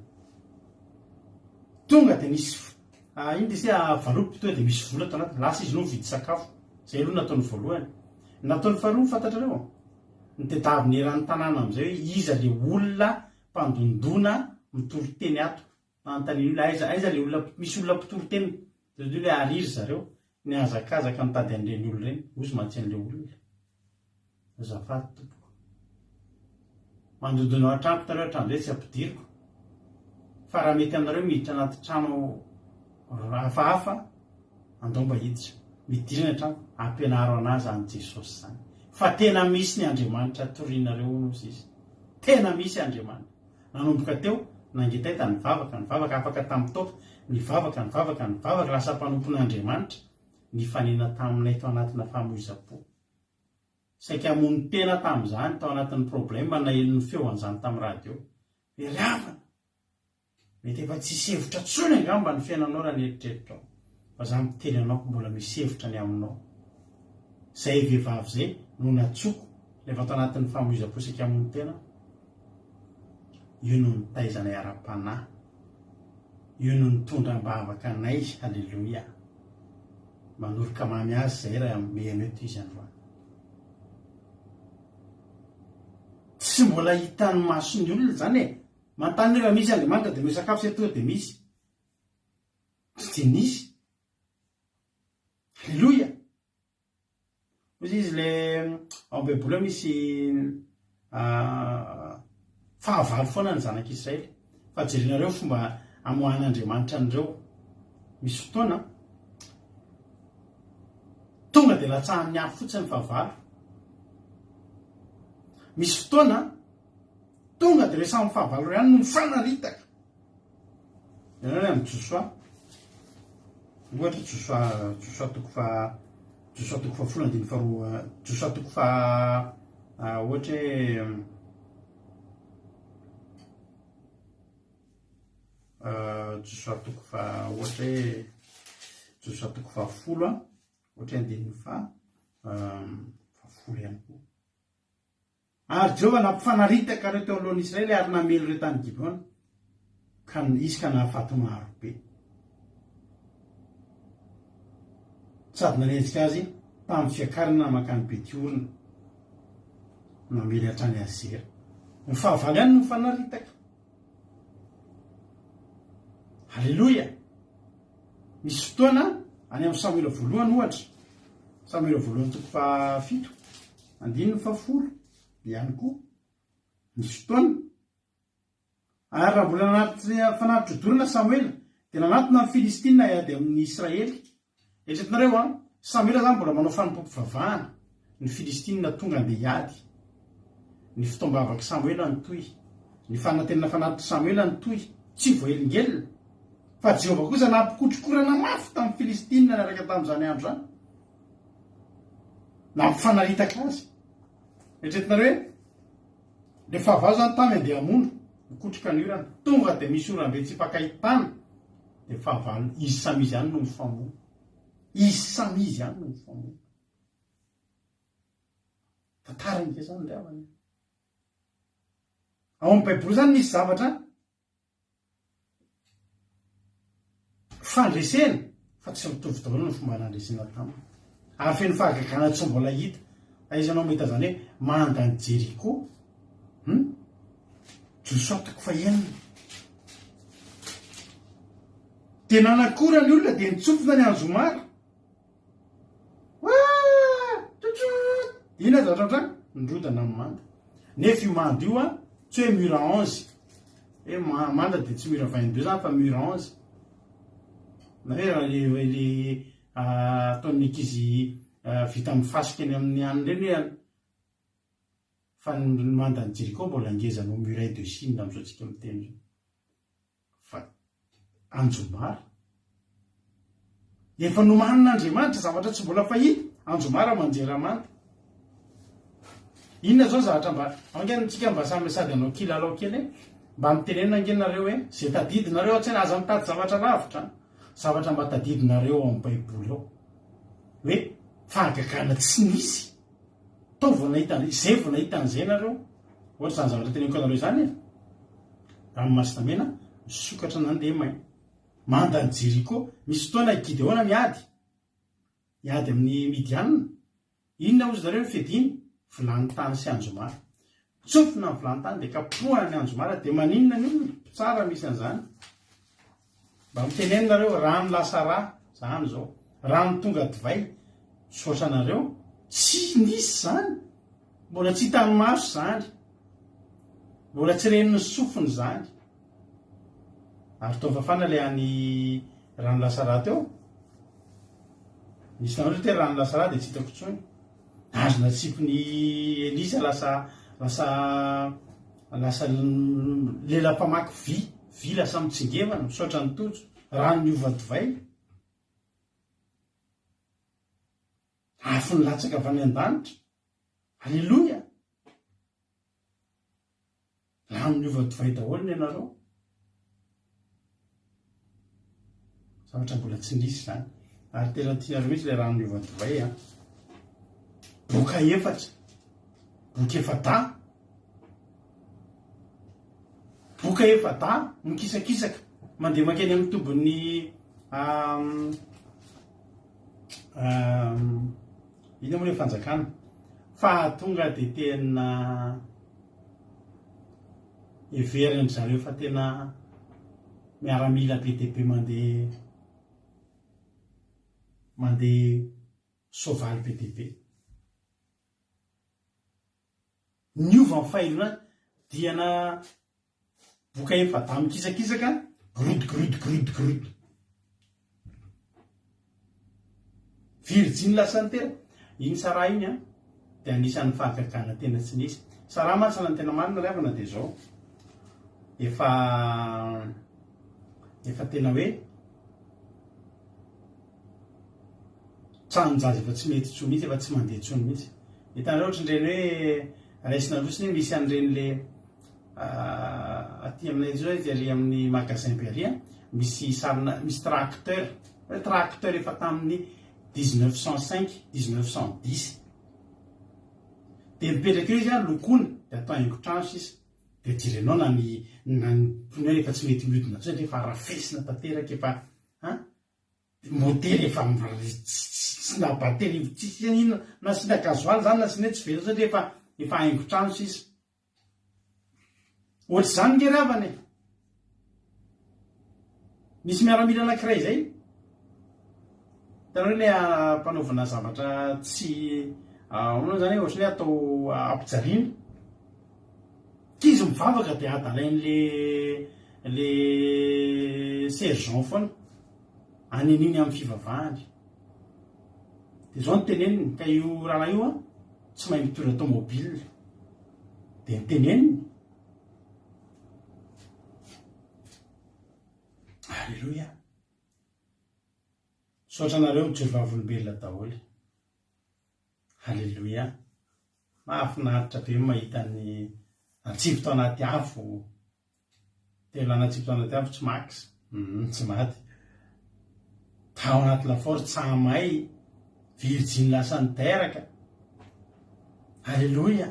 Tonga dia nisy ah, ino dia ah, valopy tonga dia misy vola tao anatiny. Lasa izy no nividy sakafo. Zay aloha nataony voalohany. Nataony faharoa fantatrareo? Nitedaviny eran'ny tanàna amin'izay hoe iza le olona mpandondona mitory teny ato. Nanontaniany olona aiza aiza le olona misy olona mpitory teny. Dia hoy ilay ary ry zareo nihazakazaka nitady an'ireny olona ireny. Hozy mantsy an'ilay olona. Azafady tompoko. Mandondona ao an-tranoko nareo hatramin'izay tsy ampidiriko. Fa raha mety aminareo miditra anaty trano hafahafa. Andao mba hiditra. Midira any an-trano, ampianaro anah zany Jesosy zany. Fa tena misy ny Andriamanitra torianareo hono ozy izy. Tena misy Andriamanitra. Nanomboka teo, nangetaita nivavaka, nivavaka, afaka tamin'ny toaka, nivavaka, nivavaka, nivavaka, lasa mpanompon'Andriamanitra, nifanena taminay tao anatina famoizam-po. Saika hamono tena tamin'izany, tao anatin'ny problème, naheno ny feo an'izany tamin'ny radio. Very havana! Mety efa tsisy hevitra tsony angamba ny fiainanao raha ny eritreritrao. Fa za miteny anao mbola misy hevitra ny aminao. Zay vehivavy zay no natsoko rehefa ato anatin'ny famoizam-po saika hamono tena aho. Io no nitaiza anay ara-panahy. Io no nitondra am-bavaka anay. Aleloia. Manoroka mamy azy zay raha mihaino eto izy androany. Tsy mbola hitan'ny mason'ny olona zany e. Manontany hoe raha misy Andriamanitra dia omeo sakafo sa tonga dia misy? Tsy dia nisy. Aleloia! Hoy izy le ao am-baiboly ao misy fahavalo foana ny zanak'Israely. Fa jerenareo fomba amoahan'Andriamanitra an'ireo. Misy fotoana tonga dia latsahan'ny afo fotsiny ny fahavalo. Misy fotoana Tonga dia ireo samy fahavalo ireo ihany no mifanaritaka. Ianareo ny amin'i Josoa. Ohatra Josoa, Josoa toko faha, Josoa toko fahafolo andininy faharoa, Josoa toko faha, ohatra hoe Josoa toko faha, ohatra hoe Josoa toko fahafolo, ohatra hoe andininy faha, fahafolo ihany koa. Ary Jehovah nampifanaritaka ireo teo anoloan'ny Israely ary namely ireo tany Gibeona, ka izy ka nahafaty maro be. Sady nanenjika azy tamin'ny fiakarana mankany Beti-horona, namely hatrany Azera. Ny fahavalo ihany no nifanaritaka. Aleloia! Misy fotoana, any amin'ny Samoela voalohany ohatra, Samoela voalohany toko fahafito, andininy fahafolo ihany koa, misy fotoana. Ary raha mbola nanatitra fanatitra dorana Samoela, dia nanatona ny Filistina hiady amin'ny Israely. Eritreretinareo an, Samoela zany mbola manao fanompoam-pivavahana, ny Filistina tonga andeha hiady. Ny fotoam-bavak'i Samoela nitohy, ny fanantenana fanatitr'i Samoela nitohy, tsy voahelingelina. Fa Jehovah kosa nampikotrokorana mafy tamin'ny Filistina niaraka tamin'izany andro izany. Nampifanaritaka azy. Eritreretinareo hoe le fahavalo zany tamy andeha hamono, mikotroka ny orana. Tonga dia misy oram-be tsy ifankahitana. Dia fahavalo izy samy izy ihany no mifamono. Izy samy izy ihany no mifamono. Tantara ange zany ry havana. Ao amin'ny Baiboly zany misy zavatra Fandresena, fa tsy mitovy daholo ny fomba nandresena taminy. Ary feno fahagagana tsy mbola hita. Aiza ianao mahita izany hoe manda an'i Jeriko? Hum? Josoa toko fahenina. Dia nanakora ny olona dia nitsofina ny anjomara. Inona zavatra mitranga? Nirodana ny manda. Nefa io manda io an, tsy hoe mur à 11. Hoe manda dia tsy mur à 22 zany fa mur à 11. Na hoe raha le le ataon'ny ankizy vita amin'ny fasika eny amin'ny anona ireny hoe fa ny mandan'i Jeriko mbola ngeza noho muraille de Chine amin'izao tsika miteny izao. Fa anjomara. Efa nomanin'Andriamanitra zavatra tsy mbola fahita, anjomara manjera manta. Inona zao zavatra mba, ange antsika mba samy sady hanao kilalao kely e, mba mitenena ange nareo hoe ze tadidinareo ao an-tsaina, aza mitady zavatra lavitra an, zavatra mba tadidinareo ao amin'ny baiboly ao, hoe fahagagana tsy nisy tao vao nahita, zay vao nahita an'izay nareo, ohatra izany zavatra teneniko anareo izany e. Ranomasina Mena misokatra nandeha may. Manda an'i Jeriko. Misy fotoana i Gideona miady. Hiady amin'ny Midianina. Inona hozy nareo ny fiadiana? Vilany tany sy anjomara. Tsofina ny vilany tany dia kapohana ny anjomara dia maninona ny olona? Mpitsara misy an'izany. Mba miteneno nareo, rano lasa rà, zany izao. Rano tonga divay. Misaotra anareo. Tsy nisy izany. Mbola tsy hitan'ny maso izany. Mbola tsy ren'ny sofina izany. Ary toa fafana ilay any rano lasa rà teo. Nisy nanoratra hoe rano lasa rà dia tsy hitako intsony. Azo natsipin'i Elisa lasa lasa lasa lela mpamaky vy, vy lasa mitsingevana, misaotra an'i Tojo. Rano niova divay. Afo nilatsaka avy any an-danitra. Aleloia! Rano niova divay daholo ny anareo. Zavatra mbola tsy nisy izany. Ary tena tianareo mihitsy ilay rano niova divay an. Boka efatra. Boky efa-dahy. Boka efa-dahy mikisakisaka mandeha mankeny amin'ny tobin'ny Inona moa ilay fanjakana? Fa tonga dia tena heverin-dry zareo fa tena miaramila be dia be mandeha mandeha soavaly be dia be. Niova ny fahainoana dia na boka efa-dahy mikisakisaka grud grud grud grud. Virjiny lasa niteraka. Iny Sarah iny an, dia anisan'ny fahagagana tena tsy nisy. Sarah mantsy raha ny tena marina ry havana dia izao, efa efa tena hoe Tranon-jaza efa tsy mety intsony mihitsy, efa tsy mandeha intsony mihitsy. Hitanareo ohatran'ireny hoe raisina losiny hoe misy an'ireny le aty aminay zao izy ary amin'ny magasin be ary misy sarina misy tracteur, hoe tracteur efa tamin'ny 1905, 1910. Dia mipetraka eo izy an, lokoina, dia atao haingon-trano sisa. Dia jerenao na ny na ny pneu efa tsy mety mihodina intsony satria efa arafesina tanteraka efa an. Motery efa tsy na batterie tsisy inona na asiana gasoil zany na asiana tsy velona satria efa efa haingon-trano sisa. Ohatr'izany nge ry havana e. Misy miaramila anankiray izay, hitanareo ilay ampanaovina zavatra tsy ahoana zany ohatran'ny hoe atao ampijaliana. K'izy mivavaka dia adalain'le le sergent foana aneniny amin'ny fivavahany. Dia izao no teneniny, ka io rahalahy io an, tsy mahay mitondra tomobile. Dia ny teneniny, Alléluia. Misaotra anareo mijoro vavolombelona daholo. Haleloia! Mahafinaritra be ny mahita ny antsivy tao anaty afo, telo lahy natsipy tao anaty afo tsy max, hum tsy maty, tao anaty lafaoro tsa may, virjiny lasa niteraka, Haleloia!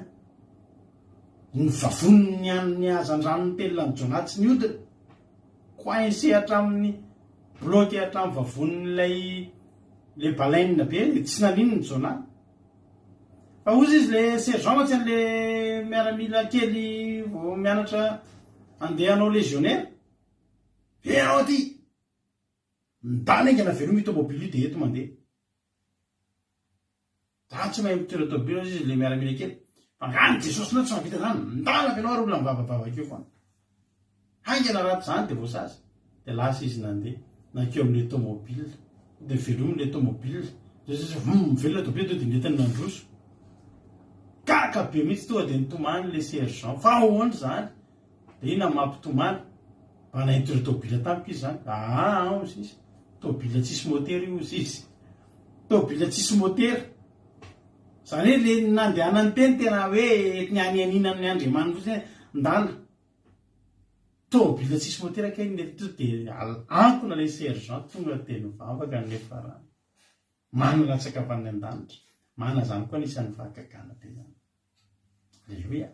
Ny vavoniny an'ny hazandrano nitelina an'i Jonah tsy nihodina, coincé hatramin'ny bloqué hatramin'ny vavonin'ilay Le baleine be de tsy naninona i Jonah. Fa hozy izy le sergent mantsy an'le miaramila kely vao mianatra andeha hanao legionnaire. Ve ianao aty! Midana haingana velomy io tomobile io de eto mandeha. Za tsy mahay mitondra tôbily hozy izy le miaramila kely. Fa nga ny Jesosy nao tsy mahavita zany? Ndana ve nao ary olona mivavabavaka eo foana. Haingana raha tsy zany de voasazy. De lasa izy nandeha nankeo amle tômôbile. De velominy le tômôbile. De zay vum velona tôbile to de nentiny nandroso. Gaga be mihitsy tonga de nitomany le sergent. Fa ahoana zany? De inona no mampitomany? Mba nahay nitondra tôbile tampoka izy zany. Aa hozy izy. Tôbile tsisy môtera io hozy izy. Tôbile tsisy môtera. Zany hoe le nandehanany teny tena hoe entiny hanianiana amin'ny Andriamaniny fotsiny hoe ndana. Tôbile tsisy môtera kay ny to de ankona le sergent tonga de nivavaka ny niafarany. Mana latsaka avy any an-danitra. Mana zany koa anisan'ny fahagagana be zany. Aleloia.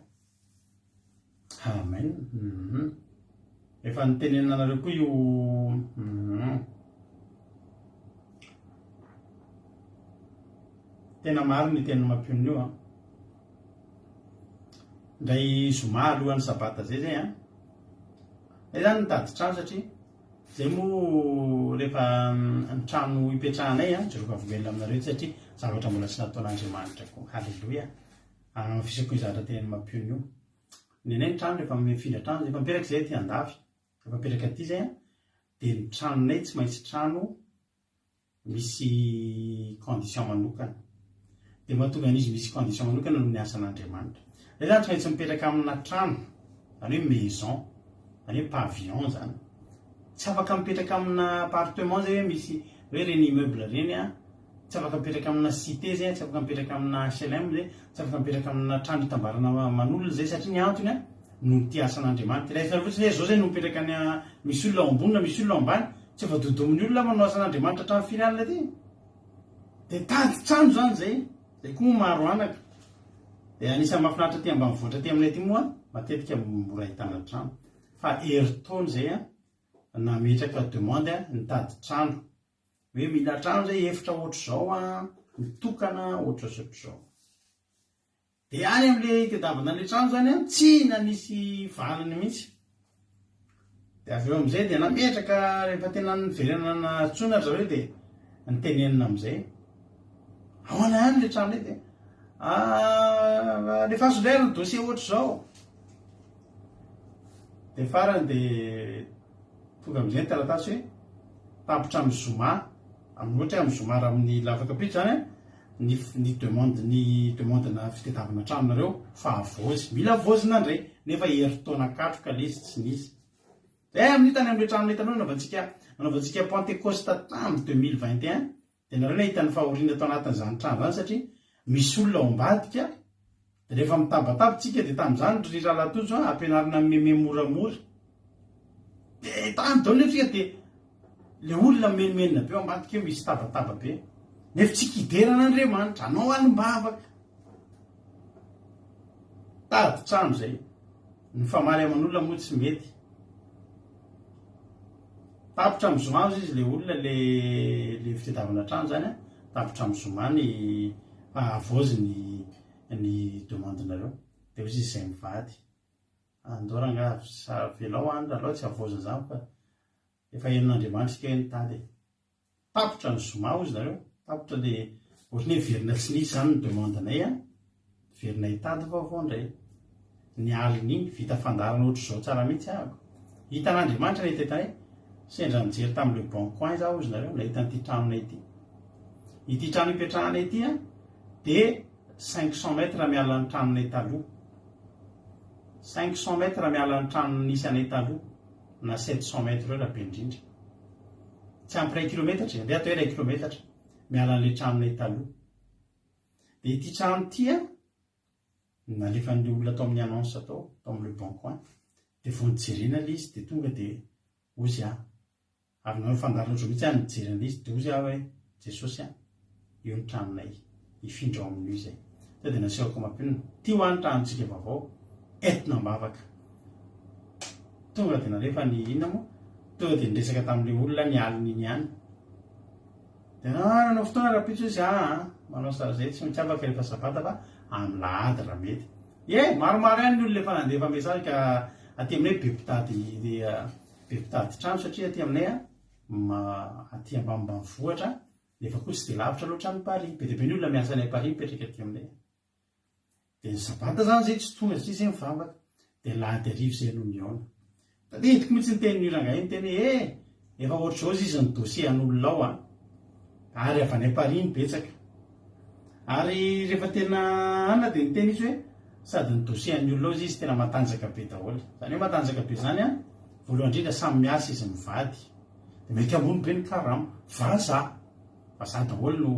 Amen. Mhm. Efa nitenenina anareo koa io mhm. Tena marina io teny mampionona io an. Indray zoma alohan'ny sabata zay zay an. Zay zany nitady trano satria zay moa rehefa ny trano ipetrahanay an, jereo vavolombelona aminareo etsy satria zavatra mbola tsy nataon'Andriamanitra koa. Haleloia. Anamafisako io zavatra teneniny mampionona io. Ny anay ny trano rehefa mifindra trano, efa mipetraka zay aty andafy, efa mipetraka aty zay an, dia ny tranonay tsy maintsy trano. Misy condition manokana. Dia mahatonga an'izy misy condition manokana noho ny asan'Andriamanitra. Izay izany tsy maintsy mipetraka amina trano, izany hoe maison, izany hoe pavillon izany. Tsy afaka mipetraka amina appartement izay hoe misy hoe ireny immeuble ireny an, tsy afaka mipetraka amina cité izay, tsy afaka mipetraka amina HLM izay, tsy afaka mipetraka amina trano itambarana aman'olona izay satria ny antony an, noho ity asan'Andriamanitra. Raisina fotsiny hoe izao izay no mipetraka any misy olona ao ambony na misy olona ao ambany, tsy efa dodomin'ny olona manao asan'Andriamanitra hatramin'ny firy alina aty? Dia tady trano izany izay, izay koa moa maro anaka. Dia anisan'ny mahafinaritra aty ambanivohitra aty aminay aty moa, matetika mora ahitana trano. Fa herintaona izay an, nametraka demande nitady trano. Hoe mila trano izay, efitra ohatr'izao an, mitokana ohatr'izao sy ohatr'izao. Dia any amin'ilay itadiavana an'ilay trano izany an, tsy nanisy valiny mihitsy. Dia avy eo amin'izay dia nametraka rehefa tena niverenana nantsoina ry zareo dia nitenenina amin'izay. Ahoana ihany ilay trano ilay dia ah, alefaso indray ary ny dossier ohatr'izao. Dia farany dia tonga amin'izay ny taratasy hoe tapitra amin'ny zoma, amin'ny ohatra hoe amin'ny zoma raha amin'ny lafakapitso izany an, ny ny demande ny demande na fitadiavana trano nareo fa havaozy mila havaozina ndray nefa herintaona katroka le izy tsy nisy eh amin'io tany amin'ilay trano hitanao nanaovantsika nanaovantsika pentecoste tam 2021 dia nareo nahita ny fahoriana tao anatin'izany trano izany satria misy olona ao ambadika dia rehefa mitabataba tsika dia tamin'izany ry rahalahy Tojo a ampianarina meme moramora dia tany daholo nefa tsika dia Le olona mimenomenona be ao ambadika eo misy tabataba be nefa tsika hidera an'Andriamanitra, anao alim-bavaka. Tady trano zay. Ny famaly aman'olona moa tsy mety. Tapitra amin'ny zoma ozy izy le olona le le fitadiavana trano zany a, tapitra amin'ny zoma ny havaozy ny ny demande-nareo. Dia ozy izy zay mivady. Andao rangaha avelao any ralao tsy havaozina zany fa Efa henon'Andriamanitra isika hoe nitady e. Tapitra ny zoma hozy nareo, tapitra le ohatran'ny hoe miverina tsy nisy zany ny demande-nay an, miverina hitady vaovao indray. Ny alin'iny, vita fandaharana ohatr'izao tsara mihitsy ahako. Hitan'Andriamanitra ny hetahetanay, sendra nijery tamin'ny le bon coin zaho hozy nareo, nahita an'ity tranonay ity. Ity trano ipetrahanay ity an, dia 500 mètres miala ny tranonay taloha. 500 mètres miala ny trano nisy anay taloha. na 700 mètres eo raha be indrindra. Tsy ampy iray kilometatra e, andeha atao hoe iray kilometatra miala an'ilay tranonay taloha. Dia ity trano ity an, nalefan'ilay olona tao amin'ny annonce tao, tao amin'ny Le Bon Coin, dia vao nijerena ilay izy dia tonga dia hozy aho, Avy nanao fandaharana ohatr'izao mihitsy aho nijery an'ilay izy, dia hozy aho hoe, Jesosy a, io ny tranonay, hifindra ao amin'io izay. Tonga dia nasehoko mampionona, ity hoa ny tranontsika vaovao, entina am-bavaka. Tonga dia nalefa ny inona moa, tonga dia niresaka tamin'ilay olona ny alin'iny ihany. Dia nanao fotoana rahampitso izy, aa, manao izay tsy maintsy afaka rehefa sabata fa amin'ny lahady raha mety. Ie, maromaro ihany ny olona efa nandefa message ka aty aminay be mpitady Be mpitady trano satria aty aminay aty ambanimbanivohitra nefa koa tsy dia lavitra loatra an'i Paris. Be dia be ny olona miasa any Paris mipetraka aty aminay. Dia ny sabata izany izay tsy tonga satria izay mivavaka. Dia lahady hariva izay no nihaona. Tadidiko mihitsy ny tenin'io rangahy io niteny hoe eh! Efa ohatr'izao izy ny dossier an'olona ao an! Ary avy any Paris no betsaka. Ary rehefa tena anona dia niteny izy hoe sady ny dossier an'ny olona ao izy tena matanjaka be daholo. Izany hoe matanjaka be izany an, voalohany indrindra samy miasa izy mivady. Dia mety ambony be ny karama. Vazaha. Vazaha daholo no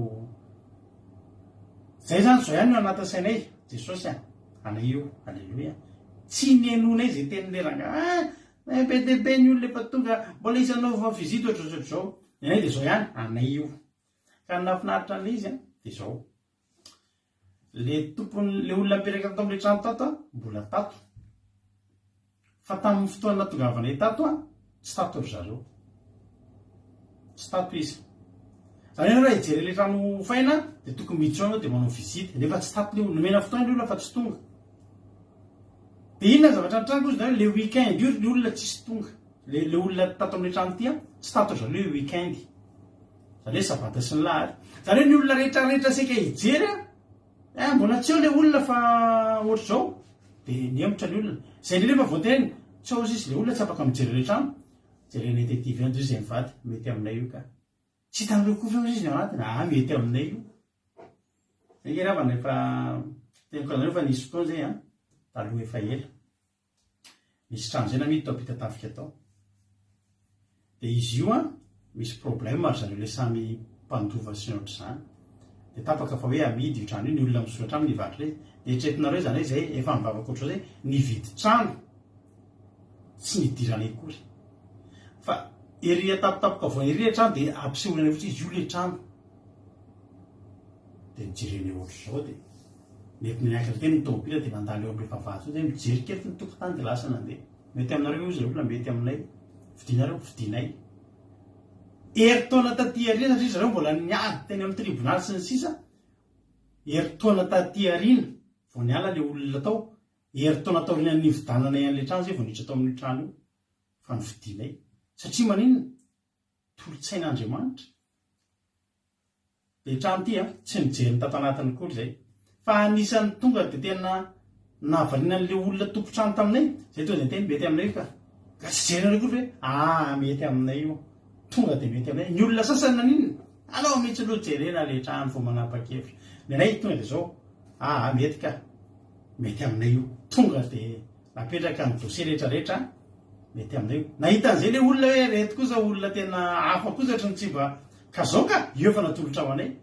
Izay izany izao ihany no anatin'ny sainay. Jesosy an, anay io. Aleloia. Tsy nihenoanay izay tenin'ilay rangahy. Ah, be dia be ny olona efa tonga, mbola hisy hanaovana visite ohatr'izao sy ohatr'izao. Ny anay dia izao ihany, anay io. Ka ny nahafinaritra an'ilay izy an, dia izao. Le tompony, le olona nipetraka tato amin'ilay trano tato an, mbola tato. Fa tamin'ny fotoana nahatongavanay tato an, tsy tato ry zareo. Tsy tato izy. Zany hoe ianao raha hijery ilay trano hofaina dia tokony miditra ao ianao dia manao visite. Nefa tsy tato ilay olona. Nomena fotoana ilay olona fa tsy tonga. Dia inona ny zavatra nitranga hozy nareo? Le week-end io ry olona tsisy tonga. Le le olona tato amin'ilay trano ity an, tsy tato ry zareo io week-end. Zany hoe sabata sy ny lahady. Zany hoe ny olona rehetra rehetra saika hijery an, eh mbola tsy eo le olona fa ohatr'izao. Dia nihemotra ny olona. Zay indrindra efa voateniny, tsy ao sisa le olona tsy afaka mijery ilay trano. Jerenay tety ivelany toy izay mivady, mety aminay io ka. Tsy hitanareo koa ve hozy izy ny ao anatiny? Ah mety aminay io. Zay nge ry havana efa teniko anareo fa nisy fotoana zay an, taloha efa ela. Nisy trano zay namidy tao Ampitatafika tao. Dia izy io an, misy problème ry zareo le samy mpandova sy ny ohatr'izany. Dia tapaka fa hoe amidy io trano io, ny olona misoratra aminy hivarotra izy. Dia eritreretinareo izany hoe zay efa mivavaka ohatr'izao zay, nividy trano tsy nidiranay akory. Fa ery an-tampotapokavoana ery le trano dia ampisehoana anay fotsiny izy io le trano. Dia nijerena eo ohatr'izao dia nentiny niakatra teny ny tômôbila dia nandalo eo amin'ilay vavahady eo dia mijery kely ny tokotany dia lasa nandeha. Mety aminareo ve hozy ilay olona? Mety aminay. Fidinareo? Fidinay. Herintaona taty aoriana satria zareo mbola niady teny amin'ny tribonaly sy ny sisa, herintaona taty aoriana vao niala ilay olona tao, herintaona taorian'ny nividananay an'ilay trano izay vao niditra tao amin'io trano io fa nofidinay. Satria maninona? Tolo-tsain'Andriamanitra. Ilay trano ity an, tsy nijery ny tato anatiny akory izay. Fa anisan'ny tonga dia tena nahavariana an'ilay olona tompon-trano taminay, izay tonga dia niteny, mety aminay io ka. Ka tsy jerenareo akory ve? Ah, mety aminay io. Tonga dia mety aminay. Ny olona sasany naninona? Alao mihitsy aloha jerena ilay trano vao manapa-kevitra. Ny anay tonga dia izao, ah, mety ka. Mety aminay io. Tonga dia napetraka ny dossier rehetra rehetra, mety aminay io. Nahita an'izay ilay olona hoe ireto kosa olona tena hafa kosa ohatry ny tsy mba Ka zao ka, io efa natolotra ho anay.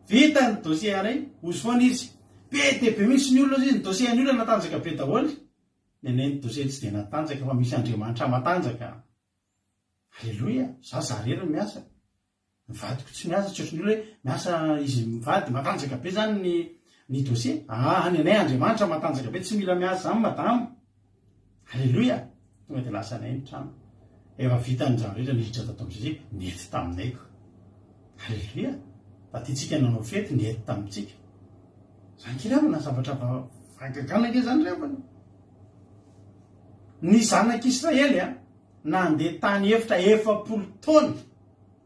Vita ny dossier anay, hozy foana izy. Be dia be mihitsy ny olona hozy izy, ny dossier an'ny olona natanjaka be daholo. Ny anay ny dossier tsy dia natanjaka fa misy Andriamanitra matanjaka. Aleloia, za za rery no miasa. Ny vadiko tsy miasa, tsy ohatry ny olona hoe miasa izy mivady, matanjaka be zany ny ny dossier. Aa, ny anay Andriamanitra matanjaka be, tsy mila miasa zany madama. Aleloia! Tonga dia lasa anay ny trano. Efa vita ny zava-drehetra niditra tato amin'izay izy, nety taminay ko. Aleloia! Taty tsika nanao fety, nety tamintsika. Zany kely havana, zavatra fahagagana ange zany ry havana. Ny zanak'Israely a, nandeha tany efitra 40 taona.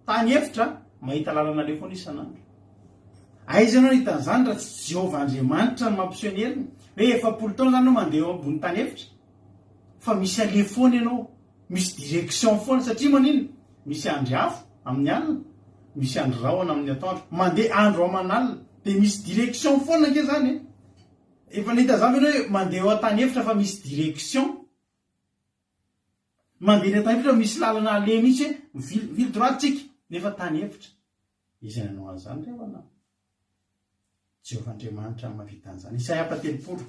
Tany efitra, mahita lalana aleha foana isan'andro. Aiza ianao nahita an'izany raha tsy Jehovah Andriamanitra no mampiseho ny heriny? Hoe 40 taona izany ianao mandeha eo ambony tany efitra? Fa misy aleha foana ianao, misy direction foana, satria maninona? Misy andry afo amin'ny alina, misy andry rahona amin'ny atoandro, mandeha andro aman'alina, dia misy direction foana ange izany e! Efa nahita an'izany ve ianao hoe mandeha eo an-tany efitra fa misy direction? Mandeha eny an-tany efitra misy lalana aleha mihitsy hoe mivily, mivily droite tsika, nefa tany efitra. Iza nanao an'izany ry havana? Jehovah Andriamanitra no mahavita an'izany. Isaia faha 30.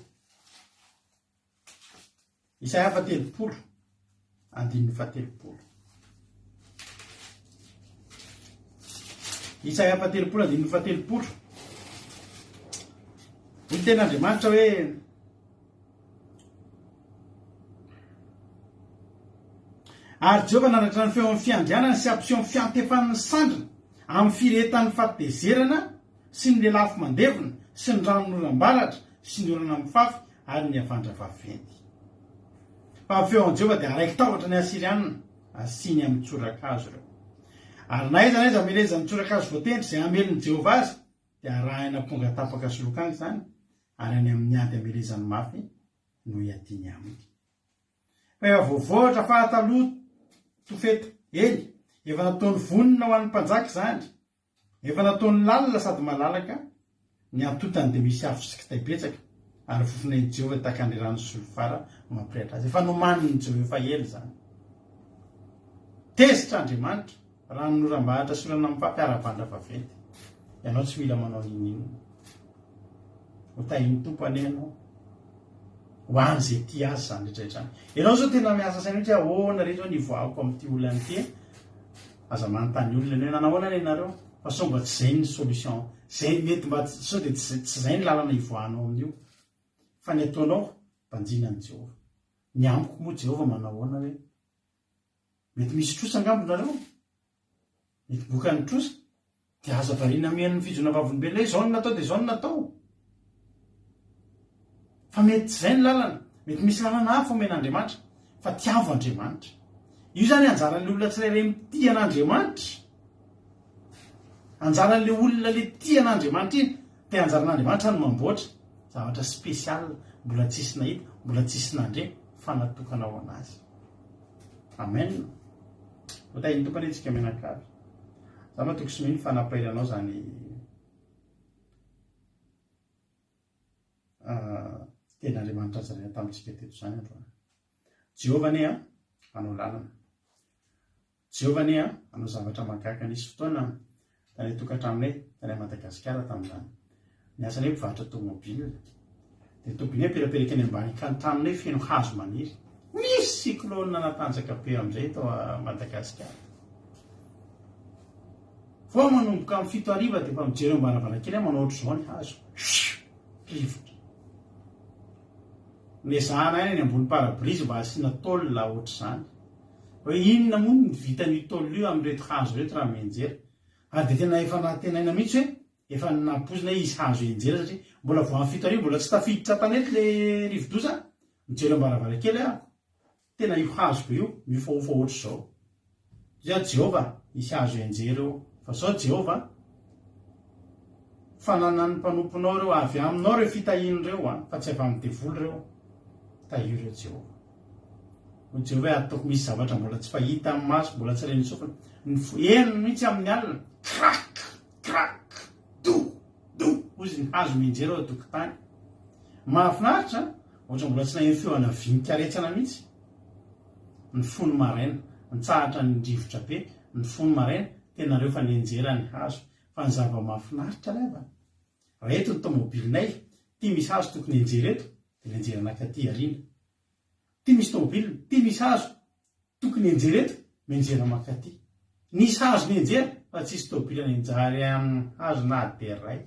Isaia faha 30, andininy faha 30. Isaia faha 30, andininy faha 30. Hoy ny tenin'Andriamanitra hoe Ary Jehovah nandratra ny feon'ny fiandrianany sy hampiseho ny fiantefan'ny sandriny amin'ny firehetan'ny fahatezerana sy ny lelafo mandevona sy ny ranonoram-baratra sy ny orana mifafy ary ny havandra vaventy. Fa ny feon'i Jehovah dia haraiki-tahotra ny Asyriana, asiany amin'ny tsorakazo ireo. Ary na aiza na aiza amelezan'ny tsorakazo voatendry izay hamelin'i Jehovah azy, dia arahina amponga tapaka sy lokanga izany, ary any amin'ny ady amelezany mafy no iadiany aminy. Fa efa voavoatra faha taloha Tofeta, eny, efa nataony vonona ho an'ny mpanjaka izany, efa nataony lalina sady malalaka, ny antontany dia misy afo sy kitay betsaka, ary fofonain'i Jehovah tahaka ny rano solifara mampirehitra azy. Efa nomanin'i Jehovah efa ela izany. Tezitra Andriamanitra. Ranonoram-bahatra sy orana mifafy ara-bandra vaventy. Ianao tsy mila manao n'inon'inona. Ho tahin'ny Tompo anie ianao. Ho an'izay tia azy izany rehetra izany. Ianao izao tena miasa saina mihitsy hoe ahoana re izao ny hivoahako amin'ity olana ity e? Aza manontany olona ianao hoe nanahoana anie ianareo? Fa sao mba tsy izay ny solution. Izay mety mba sao dia tsy izay ny lalana hivoahanao amin'io. Fa ny ataonao, banjina an'i Jehovah. Ny amiko moa Jehovah manao ahoana hoe Mety misy trosa angamba nareo? Mety bokan'ny trosa? Dia aza variana mihaino ny fijoana vavolombelona hoe izao no natao dia izao no natao. Fa mety tsy izay ny lalana. Mety misy lalana hafa omen'Andriamanitra. Fa tiavo Andriamanitra. Io izany anjaran'ilay olona tsirairay mitia an'Andriamanitra. Anjaran'ilay olona ilay tia an'Andriamanitra iny. Dia anjaran'Andriamanitra no mamboatra zavatra spécial mbola tsisy nahita, mbola tsisy nandre fa natokana ho an'azy. Amen. Ho tahin'ny Tompo anie tsika mianakavy. Za matoky sy mino fa nampahery anao zany tenin'Andriamanitra nozaraina tamintsika teto izany androany. Jehovah anie hanao lalana. Jehovah anie hanao zavatra mahagaga. Nisy fotoana tany an-tokantranonay tany Madagasikara tamin'izany. Niasa anay mpivarotra tomobile. Dia tobinay piraperika any ambany ka ny tranonay feno hazo maniry. Nisy cyclone natanjaka be amin'izay tao Madagasikara. Vao manomboka amin'ny 7 hariva dia efa mijery eo am-baravarankely aho manao ohatr'izao ny hazo. Rivotra. Nezahana ihany any ambony pare-brise mba hasiana tôle ohatr'izany. Hoe inona moa no vitan'io tôle io amin'ireto hazo ireto raha mianjera. Ary dia tena efa nantenaina mihitsy hoe efa nampoizina hoe hisy hazo hianjera satria mbola vao amin'ny 7 arivo mbola tsy tafiditra an-tanety le rivodoza. Mijery am-baravarankely aho, tena io hazo be io mihofahofa ohatr'izao. Zay aho Jehovah, hisy hazo hianjera eo. Fa zao Jehovah, fananan'ny mpanomponao ireo, avy aminao ireo fitahiana ireo an, fa tsy avy amin'ny devoly ireo. Tahio ireo Jehovah. Hoy Jehovah hoe ataoko misy zavatra mbola tsy fahita amin'ny maso, mbola tsy ren'ny sofina. Ny heno mihitsy amin'ny alina, crac, crac, do, do, hozy ny hazo mianjera ao an-tokotany. Mahafinaritra an, ohatra mbola tsy naheno feo ana vy nikaretsana mihitsy. Ny fony maraina, nitsahatra ny rivotra be, ny fony maraina, tena reo fa nianjera ny hazo. Fa ny zava-mahafinaritra ry havana, raha eto ny tomobilinay, ty misy hazo tokony hianjera eto, dia nianjera nankaty aoriana. Ty misy tomobile, ty misy hazo, tokony hianjera eto, mianjera mankaty. Nisy hazo nianjera fa tsisy tobile nianjary amin'ny hazo na dia iray.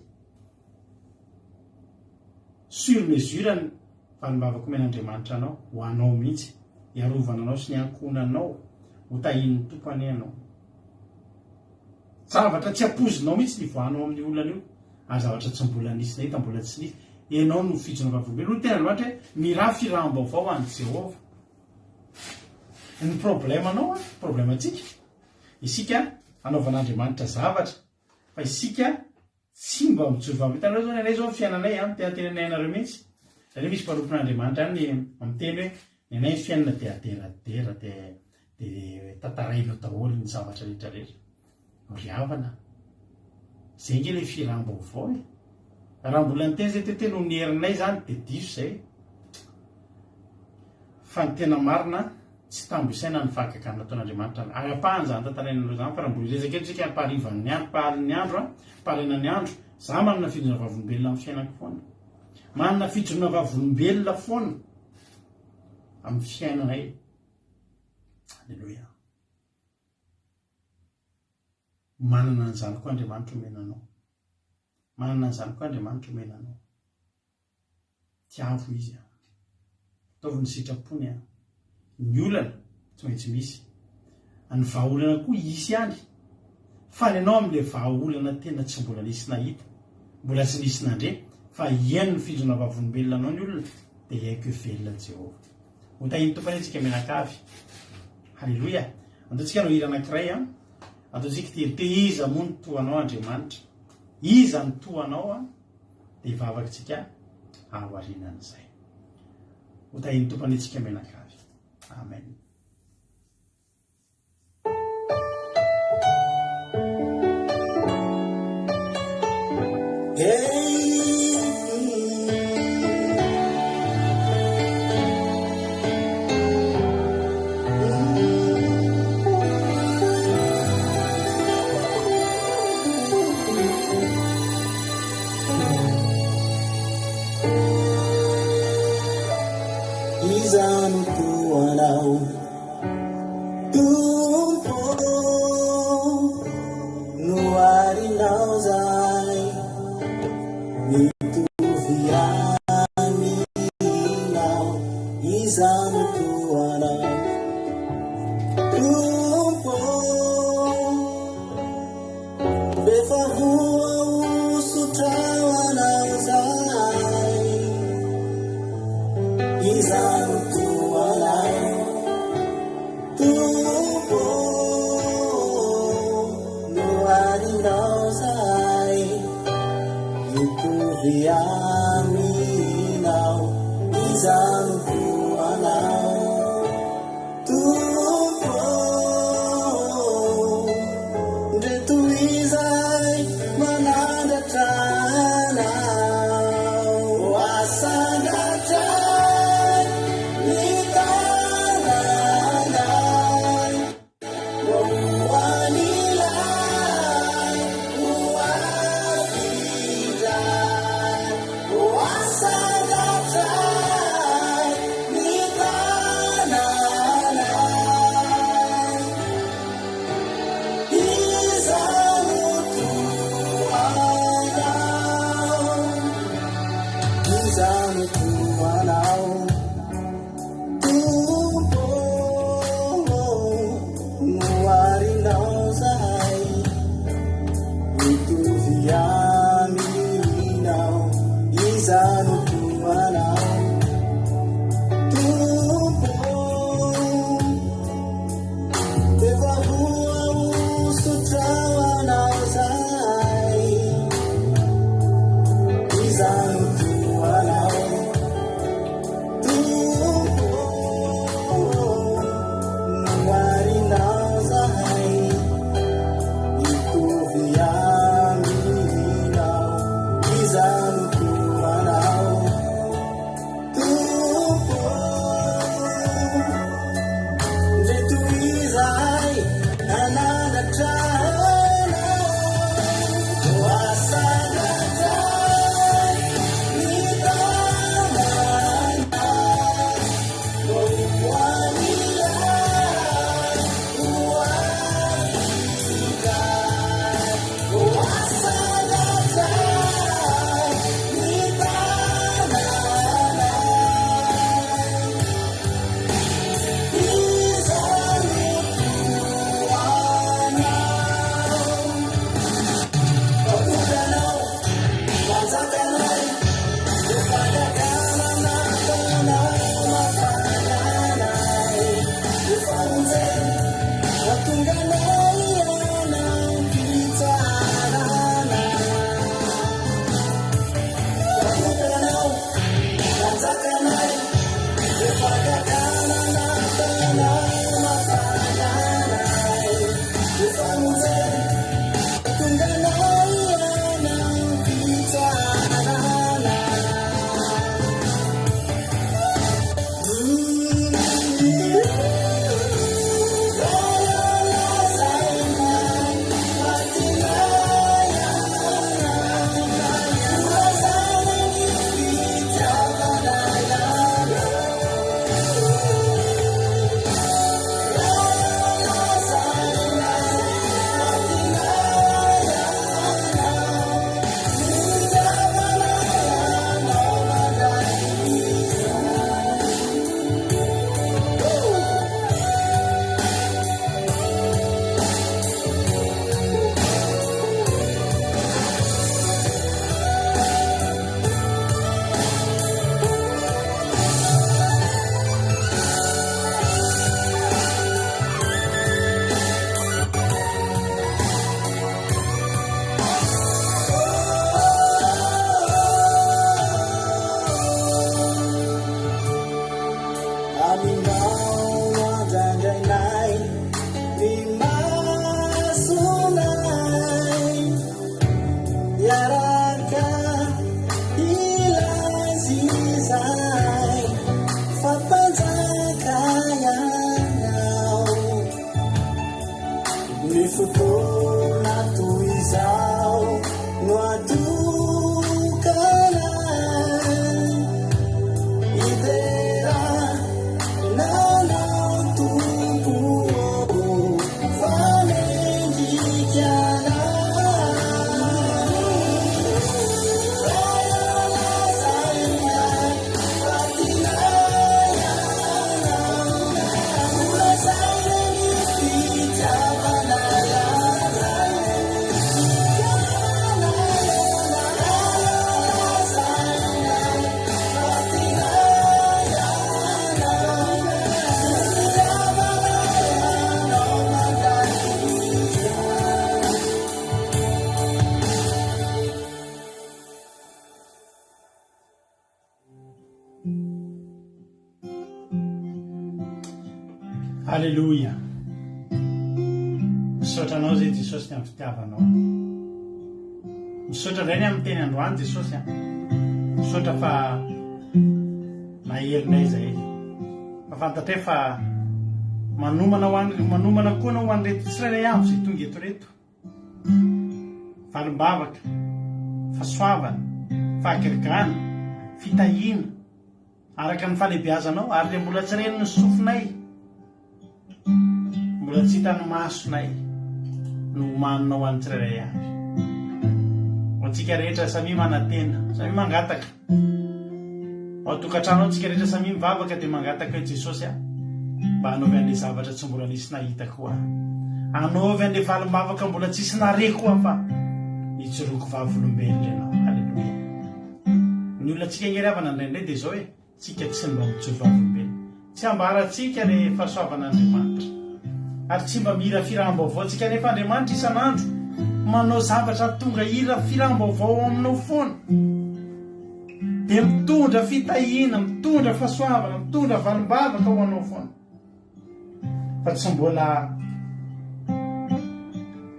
Sur mesure ny valimbavaka omen'Andriamanitra anao, ho anao mihitsy, hiarovana anao sy ny ankohonanao, ho tahian'ny Tompo anie ianao. Zavatra tsy ampoizinao mihitsy ny hivoahanao amin'io olana io, ary zavatra tsy mbola nisy nahita, mbola tsy nisy. Ianao no fijoroana vavolombelona. Hoy ny tenin'Andriamanitra hoe, Mirà firaham-baovao ho an'i Jehovah. Ny problème-nao an, problème-ntsika, isika anaovan'Andriamanitra zavatra, fa isika tsy mba mijoro vavolombelona. Hitanareo zao ny anay zao ny fiainanay an, tena tenenay anareo mihitsy. Satria misy mpanompon'Andriamanitra any miteny hoe ny anay ny fiainana dia aderadera, dia dia tantaraina eo daholo ny zavatra rehetra rehetra. Ry havana, zay nge le fihiram-baovao e. Raha mbola niteny zay teo teo noho ny herinay zany dia diso zay. Fa ny tena marina, tsy tambo isaina ny fahagagana nataon'Andriamanitra. Ary ampahany izany tantarainareo izany, fa raha mbola hiresaka eto isika ampaharivan'ny andro, ampahalin'ny andro, ampahalenan'ny andro, za manana fijoroana vavolombelona amin'ny fiainako foana. Manana fijoroana vavolombelona foana amin'ny fiainanay. Aleloia. Manana an'izany koa Andriamanitra omena anao. Manana an'izany koa Andriamanitra omena anao. Tiavo izy an. Ataovy ny sitrapony an. Ny olana tsy maintsy misy. Ny vahaolana koa hisy ihany. Fa ny anao amin'ilay vahaolana tena tsy mbola nisy nahita, mbola tsy nisy nandre, fa hihaino ny fijoroana vavolombelona anao ny olona, dia hiaiky hoe velona Jehovah. Ho tahin'ny Tompo anie tsika mianakavy. Haleloia. Andao tsika hanao hira anankiray an. Andao tsika hitery te iza moa no toa anao Andriamanitra? Iza no toa anao an? Dia hivavaka tsika aorianan'izay. Ho tahin'ny Tompo anie tsika mianakavy. Amen. Iza no toa anao Tompo Noharinao zahay Mitovy aminao Iza no toa anao Tompo Efa voahosotra ho anao zahay Iza no toa anao Tompo Noharinao zahay Hitovy aminao Iza no toa anao Tompo ô, ndre tohizo. Aleloia! Misaotra anao zay Jesosy ny amin'ny fitiavanao. Misaotra indray ny amin'ny teny androany Jesosy a. Misaotra fa naherinay izay. Fa fantatray fa manomana ho an'ny manomana koa anao ho an'ireto tsirairay avy izay tonga eto ireto. Valim-bavaka, fahasoavana, fahagagana, fitahiana. Araka ny fahalehibeazanao, ary ilay mbola tsy ren'ny sofinay, mbola tsy hitan'ny masonay no omaninao ho an'ny tsirairay avy. Ho antsika rehetra samia manantena, samia mangataka. Ao an-tokantrano ao tsika rehetra samia mivavaka dia mangataka hoe Jesosy a, mba hanaovy an'ilay zavatra tsy mbola nisy nahita koa aho. Hanaovy an'ilay valim-bavaka mbola tsisy nare koa fa nijoroako vavolombelona ianao. Haleloia. Ny olantsika ange ry havana indraindray dia izao e, tsika tsy mba mijoro vavolombelona. Tsy ambarantsika le fahasoavan'Andriamanitra. Ary tsy mba mihira firam-baovao tsika nefa Andriamanitra isan'andro manao zavatra tonga hira firam-baovao ao aminao foana. Dia mitondra fitahiana, mitondra fahasoavana, mitondra valim-bavaka ho anao foana. Fa tsy mbola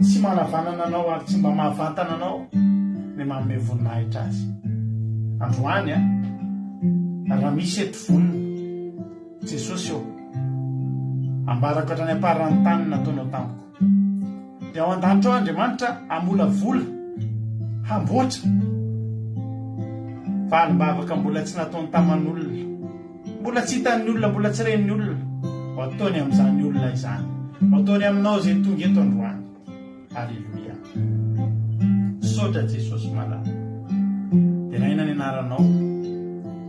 tsy manavanana anao ary tsy mba mahavantana anao ny manome voninahitra azy. Androany a, raha misy eto vonona, Jesosy ô, ambarako hatrany am-paran'ny tany ny nataonao tamiko. Dia ao an-danitra ao Andriamanitra hamolavola, hamboatra valim-bavaka mbola tsy nataony taman'olona. Mbola tsy hitan'ny olona, mbola tsy ren'ny olona. Ho ataony amin'izany olona izany. Ho ataony aminao izay tonga eto androany. Aleloia. Misaotra Jesosy malala. Deraina ny anaranao.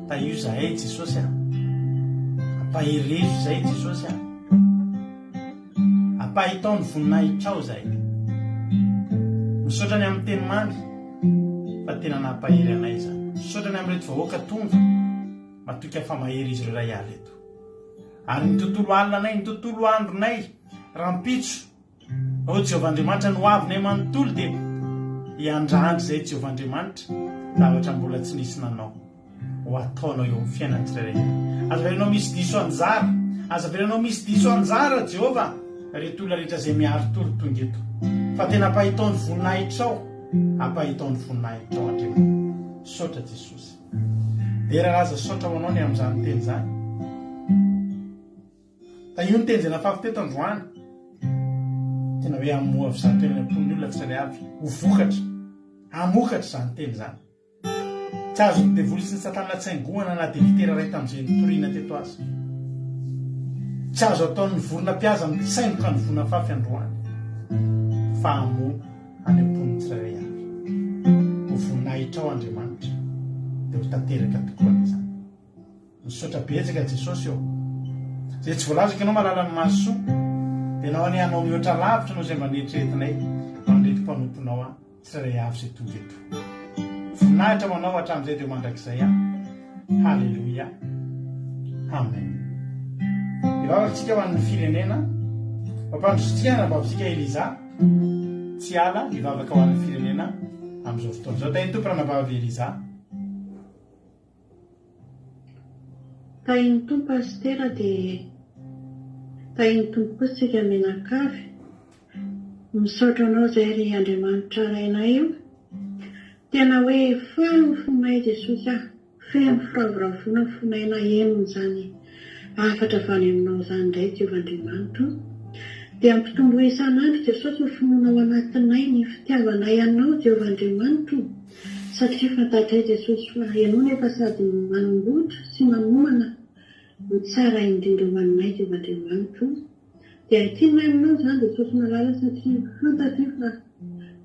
Tahio izahay Jesosy a. Ampaherezo izahay Jesosy a. Ampahitao ny voninahitrao izahay. Misaotra ny amin'ny teny mamy fa tena nampahery anay izany. Misaotra ny amin'ireto vahoaka tonga. Matoky aho fa mahery izy ireo ray alina eto. Ary ny tontolo alina anay, ny tontolo andronay, rahampitso, Oh Jehovah Andriamanitra, ny hoavinay manontolo dia hiandrandra izay Jehovah Andriamanitra, zavatra mbola tsy nisy nanao, ho ataonao eo amin'ny fiainan'ny tsirairay avy. Aza avelanao misy diso anjara, aza avelanao misy diso anjara Jehovah, ireto olona rehetra izay miari-tory tonga eto. Fa tena ampahitao ny voninahitrao, ampahitao ny voninahitrao Andriamanitra. Misaotra Jesosy. Dera laza saotra ho anao ny amin'izany teny izany. Tahio ny teny izay nafafy teto androany. Tena hoe hamoha avy izany teny any am-pon'ny olona tsirairay avy. Ho vokatra. Hamokatra izany teny izany. Tsy azon'ny devoly sy ny satana tsaingohana na dia litera iray tamin'izay nitoriana teto aza. Tsy azo ataon'ny vorona mpihaza mitsaingoka ny voa nafafy androany. Fa hamoa. any am-pon'ny tsirairay avy. Ho voninahitrao Andriamanitra dia ho tanteraka tokoa anie izany. Misaotra betsaka Jesosy ô. Izay tsy voalazako ianao mahalala ny mahasoa dia ianao anie hanao mihoatra lavitra noho izay mba neritreretinay ho an'ireto mpanomponao an tsirairay avy izay tonga eto. Voninahitra ho anao hatramin'izay dia ho mandrakizay an. Haleloia. Amen. Hivavaka tsika ho an'ny firenena. Mampandroso-tsika ny anabavintsika Eliza. Tsy hiala hivavaka ho an'ny firenena amin'izao fotoana izao. Tahin'ny Tompo Ranabavy Eliza. Tahin'ny Tompo Pasitera dia tahin'ny Tompo koa isika mianakavy. Misaotra anao izay ry Andriamanitra Rainay o. Tena hoe faly ny fonay Jesosy ah. Feno firavoravoana ny fonay naheno an'izany hafatra avy any aminao izany indray Jehovah Andriamanitra o! Dia ampitomboy isan'andro Jesosy ny finoana ao anatinay, ny fitiavanay Anao Jehovah Andriamanitra o! Satria fantatray Jesosy fa Ianao no efa sady manamboatra sy manomana ny tsara indrindra ho anay Jehovah Andriamanitra o! Dia ankinina aminao izany Jesosy malala satria fantatro fa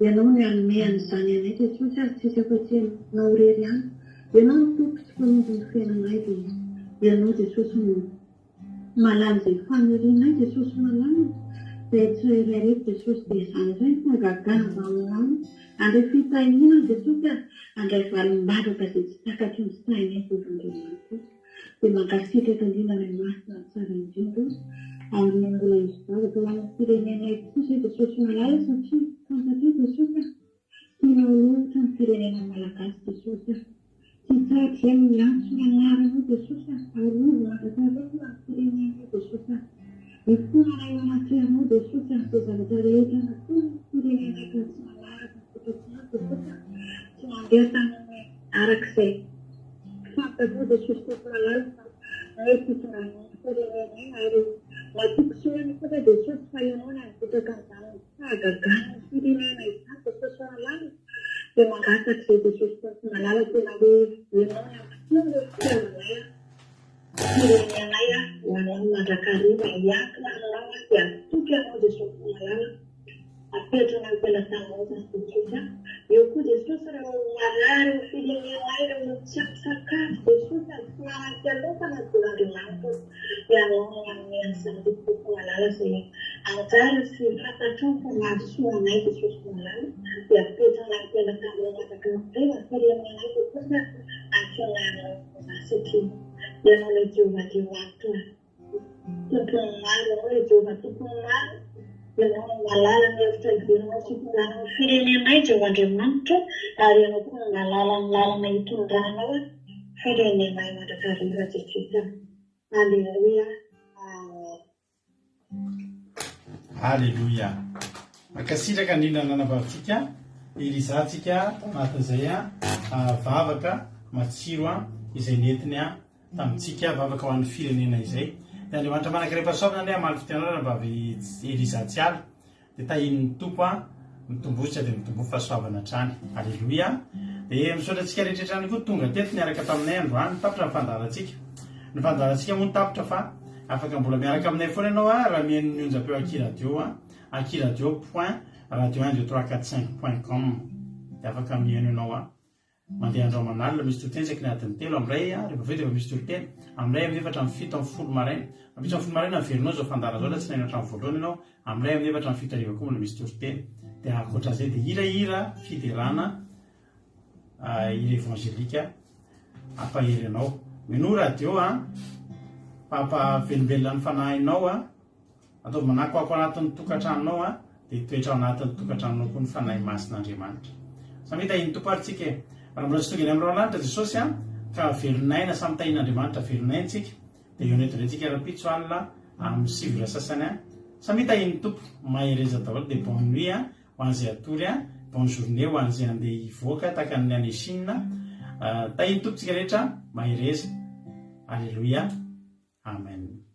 Ianao no hanome an'izany anay Jesosy ary tsisy afa-tsy Ianao irery ihany. Ianao no Tompo sy Mpamonjy ny fiainanay dia Ianao Jesosy no mahalala izay fanirianay Jesosy malala. Izay tsirairay ireto Jesosy dia handray fahagagana avy aminao, handray fitahiana Jesosy ary handray valim-bavaka izay tsy takatry ny sainay Jehovah Andriamanitra. Dia mankasitraka indrindra Ray Masina tsara indrindra o! Ary mbola hisy vavaka ho an'ny firenenay koa izay Jesosy malala satria fantatrao Jesosy a! Tianao loatra ny firenena Malagasy Jesosy a! Tsy hitsahatra izay ny miantso ny anaranao Jesosy a! Arovy mandrakariva ny firenenay Jesosy a! Mifona eo anatrehanao Jesosy amin'izay zavatra rehetra nataony ny firenenay ka tsy nanaraka ny sitraponao Jesosy a, tsy nandeha tamin'ny araka izay fantatrao Jesosy Tompo malala fa mety hitondranao ny firenenay ary matoky sy mino kosa Jesosy fa Ianao no hametraka an'izany fahagagana ny firenena izany Jesosy malala dia mangataka izay Jesosy Tompo malala tena hoe Ianao no hampitombo ny fitiavanay Firenenay aho ho anao mandrakariva hiankina aminao aho dia hatoky anao Jesosy malala apetrany eo am-pelatananao izany Jesosy a eo koa Jesosy ireo olona marary eo firenenay ireo olona tsy ampy sakafo Jesosy a tsy manan-kialofana Jehovah Andriamanitra ô Ianao no manome an'izany Jesosy malala izay anjara sy fantatrao fa mahasoa anay Jesosy malala dia apetrany eo am-pelatananao mandrakariva ny firenenay Jesosy a antsoinay aminao Satria Ianao ilay Jehovah Andriamanitra Tompon'ny maro, Ianao ilay Jehovah Tompon'ny maro, Ianao no mahalala ny hevitra hiverinao sy hitondrana ny firenenay, Jehovah Andriamanitra, ary Ianao koa no mahalala ny lalana hitondranao ny firenenay mandrakariva, Jesosy. Aleloia. Amen. Aleloia! Mankasitraka indrindra ny anabavitsika Eliza tsika tao anatin'izay vavaka matsiro izay nentiny tamintsika, vavaka ho an'ny firenena izay. Dia Andriamanitra manan-karem-pahasoavana anie hamaly fitiavana anabavy Eliza Tsiala. Dia tahian'ny Tompo an, mitomboa dia mitomboa fahasoavana hatrany. Aleloia. Dia misaotra antsika rehetra hatrany koa tonga teto niaraka taminay androany. Tapitra ny fandaharantsika. Ny fandaharantsika moa tapitra fa afaka mbola miaraka aminay foana ianao an, raha mihaino ny onjam-peo Aky Radio an, akiradio point radio un deux trois quatre cinq point com dia afaka mihaino ianao an. Mandeha andro aman'alina misy toriteny isaky ny adiny telo, amin'iray rehefa avy eo dia efa misy toriteny, amin'iray amin'ny efatra amin'ny 17 maraina. Mampitso amin'ny folo maraina averinao izao fandaharana izao raha tsy nahaino hatramin'ny voalohany ianao, amin'iray amin'ny efatra amin'ny fito hariva koa mbola misy toriteny. Dia ankoatran'izay dia hirahira fiderana, hira evangelika hampahery anao. Minoa radio an, hampahavelombelona ny fanahinao an. Ataovy manakoako anatin'ny tokantranonao an, dia hitoetra ao anatin'ny tokantranonao koa ny Fanahy Masin'Andriamanitra. Samia tahian'ny Tompo ary tsika e. Raha mbola tsy tonga eny amin'ny rahona lanitra Jesosy an, ka velon'aina, samy tahian'Andriamanitra velon'aina tsika, dia hihaona eto indray tsika rahampitso alina amin'ny sivy ora sasany an. Samia tahian'ny Tompo, mahereza daholo dia bonne nuit an, ho an'izay hatory an, bonne journée ho an'izay handeha hivoaka tahaka ny any Chine. Tahian'ny Tompo tsika rehetra, mahereza. Alléluia. Amen.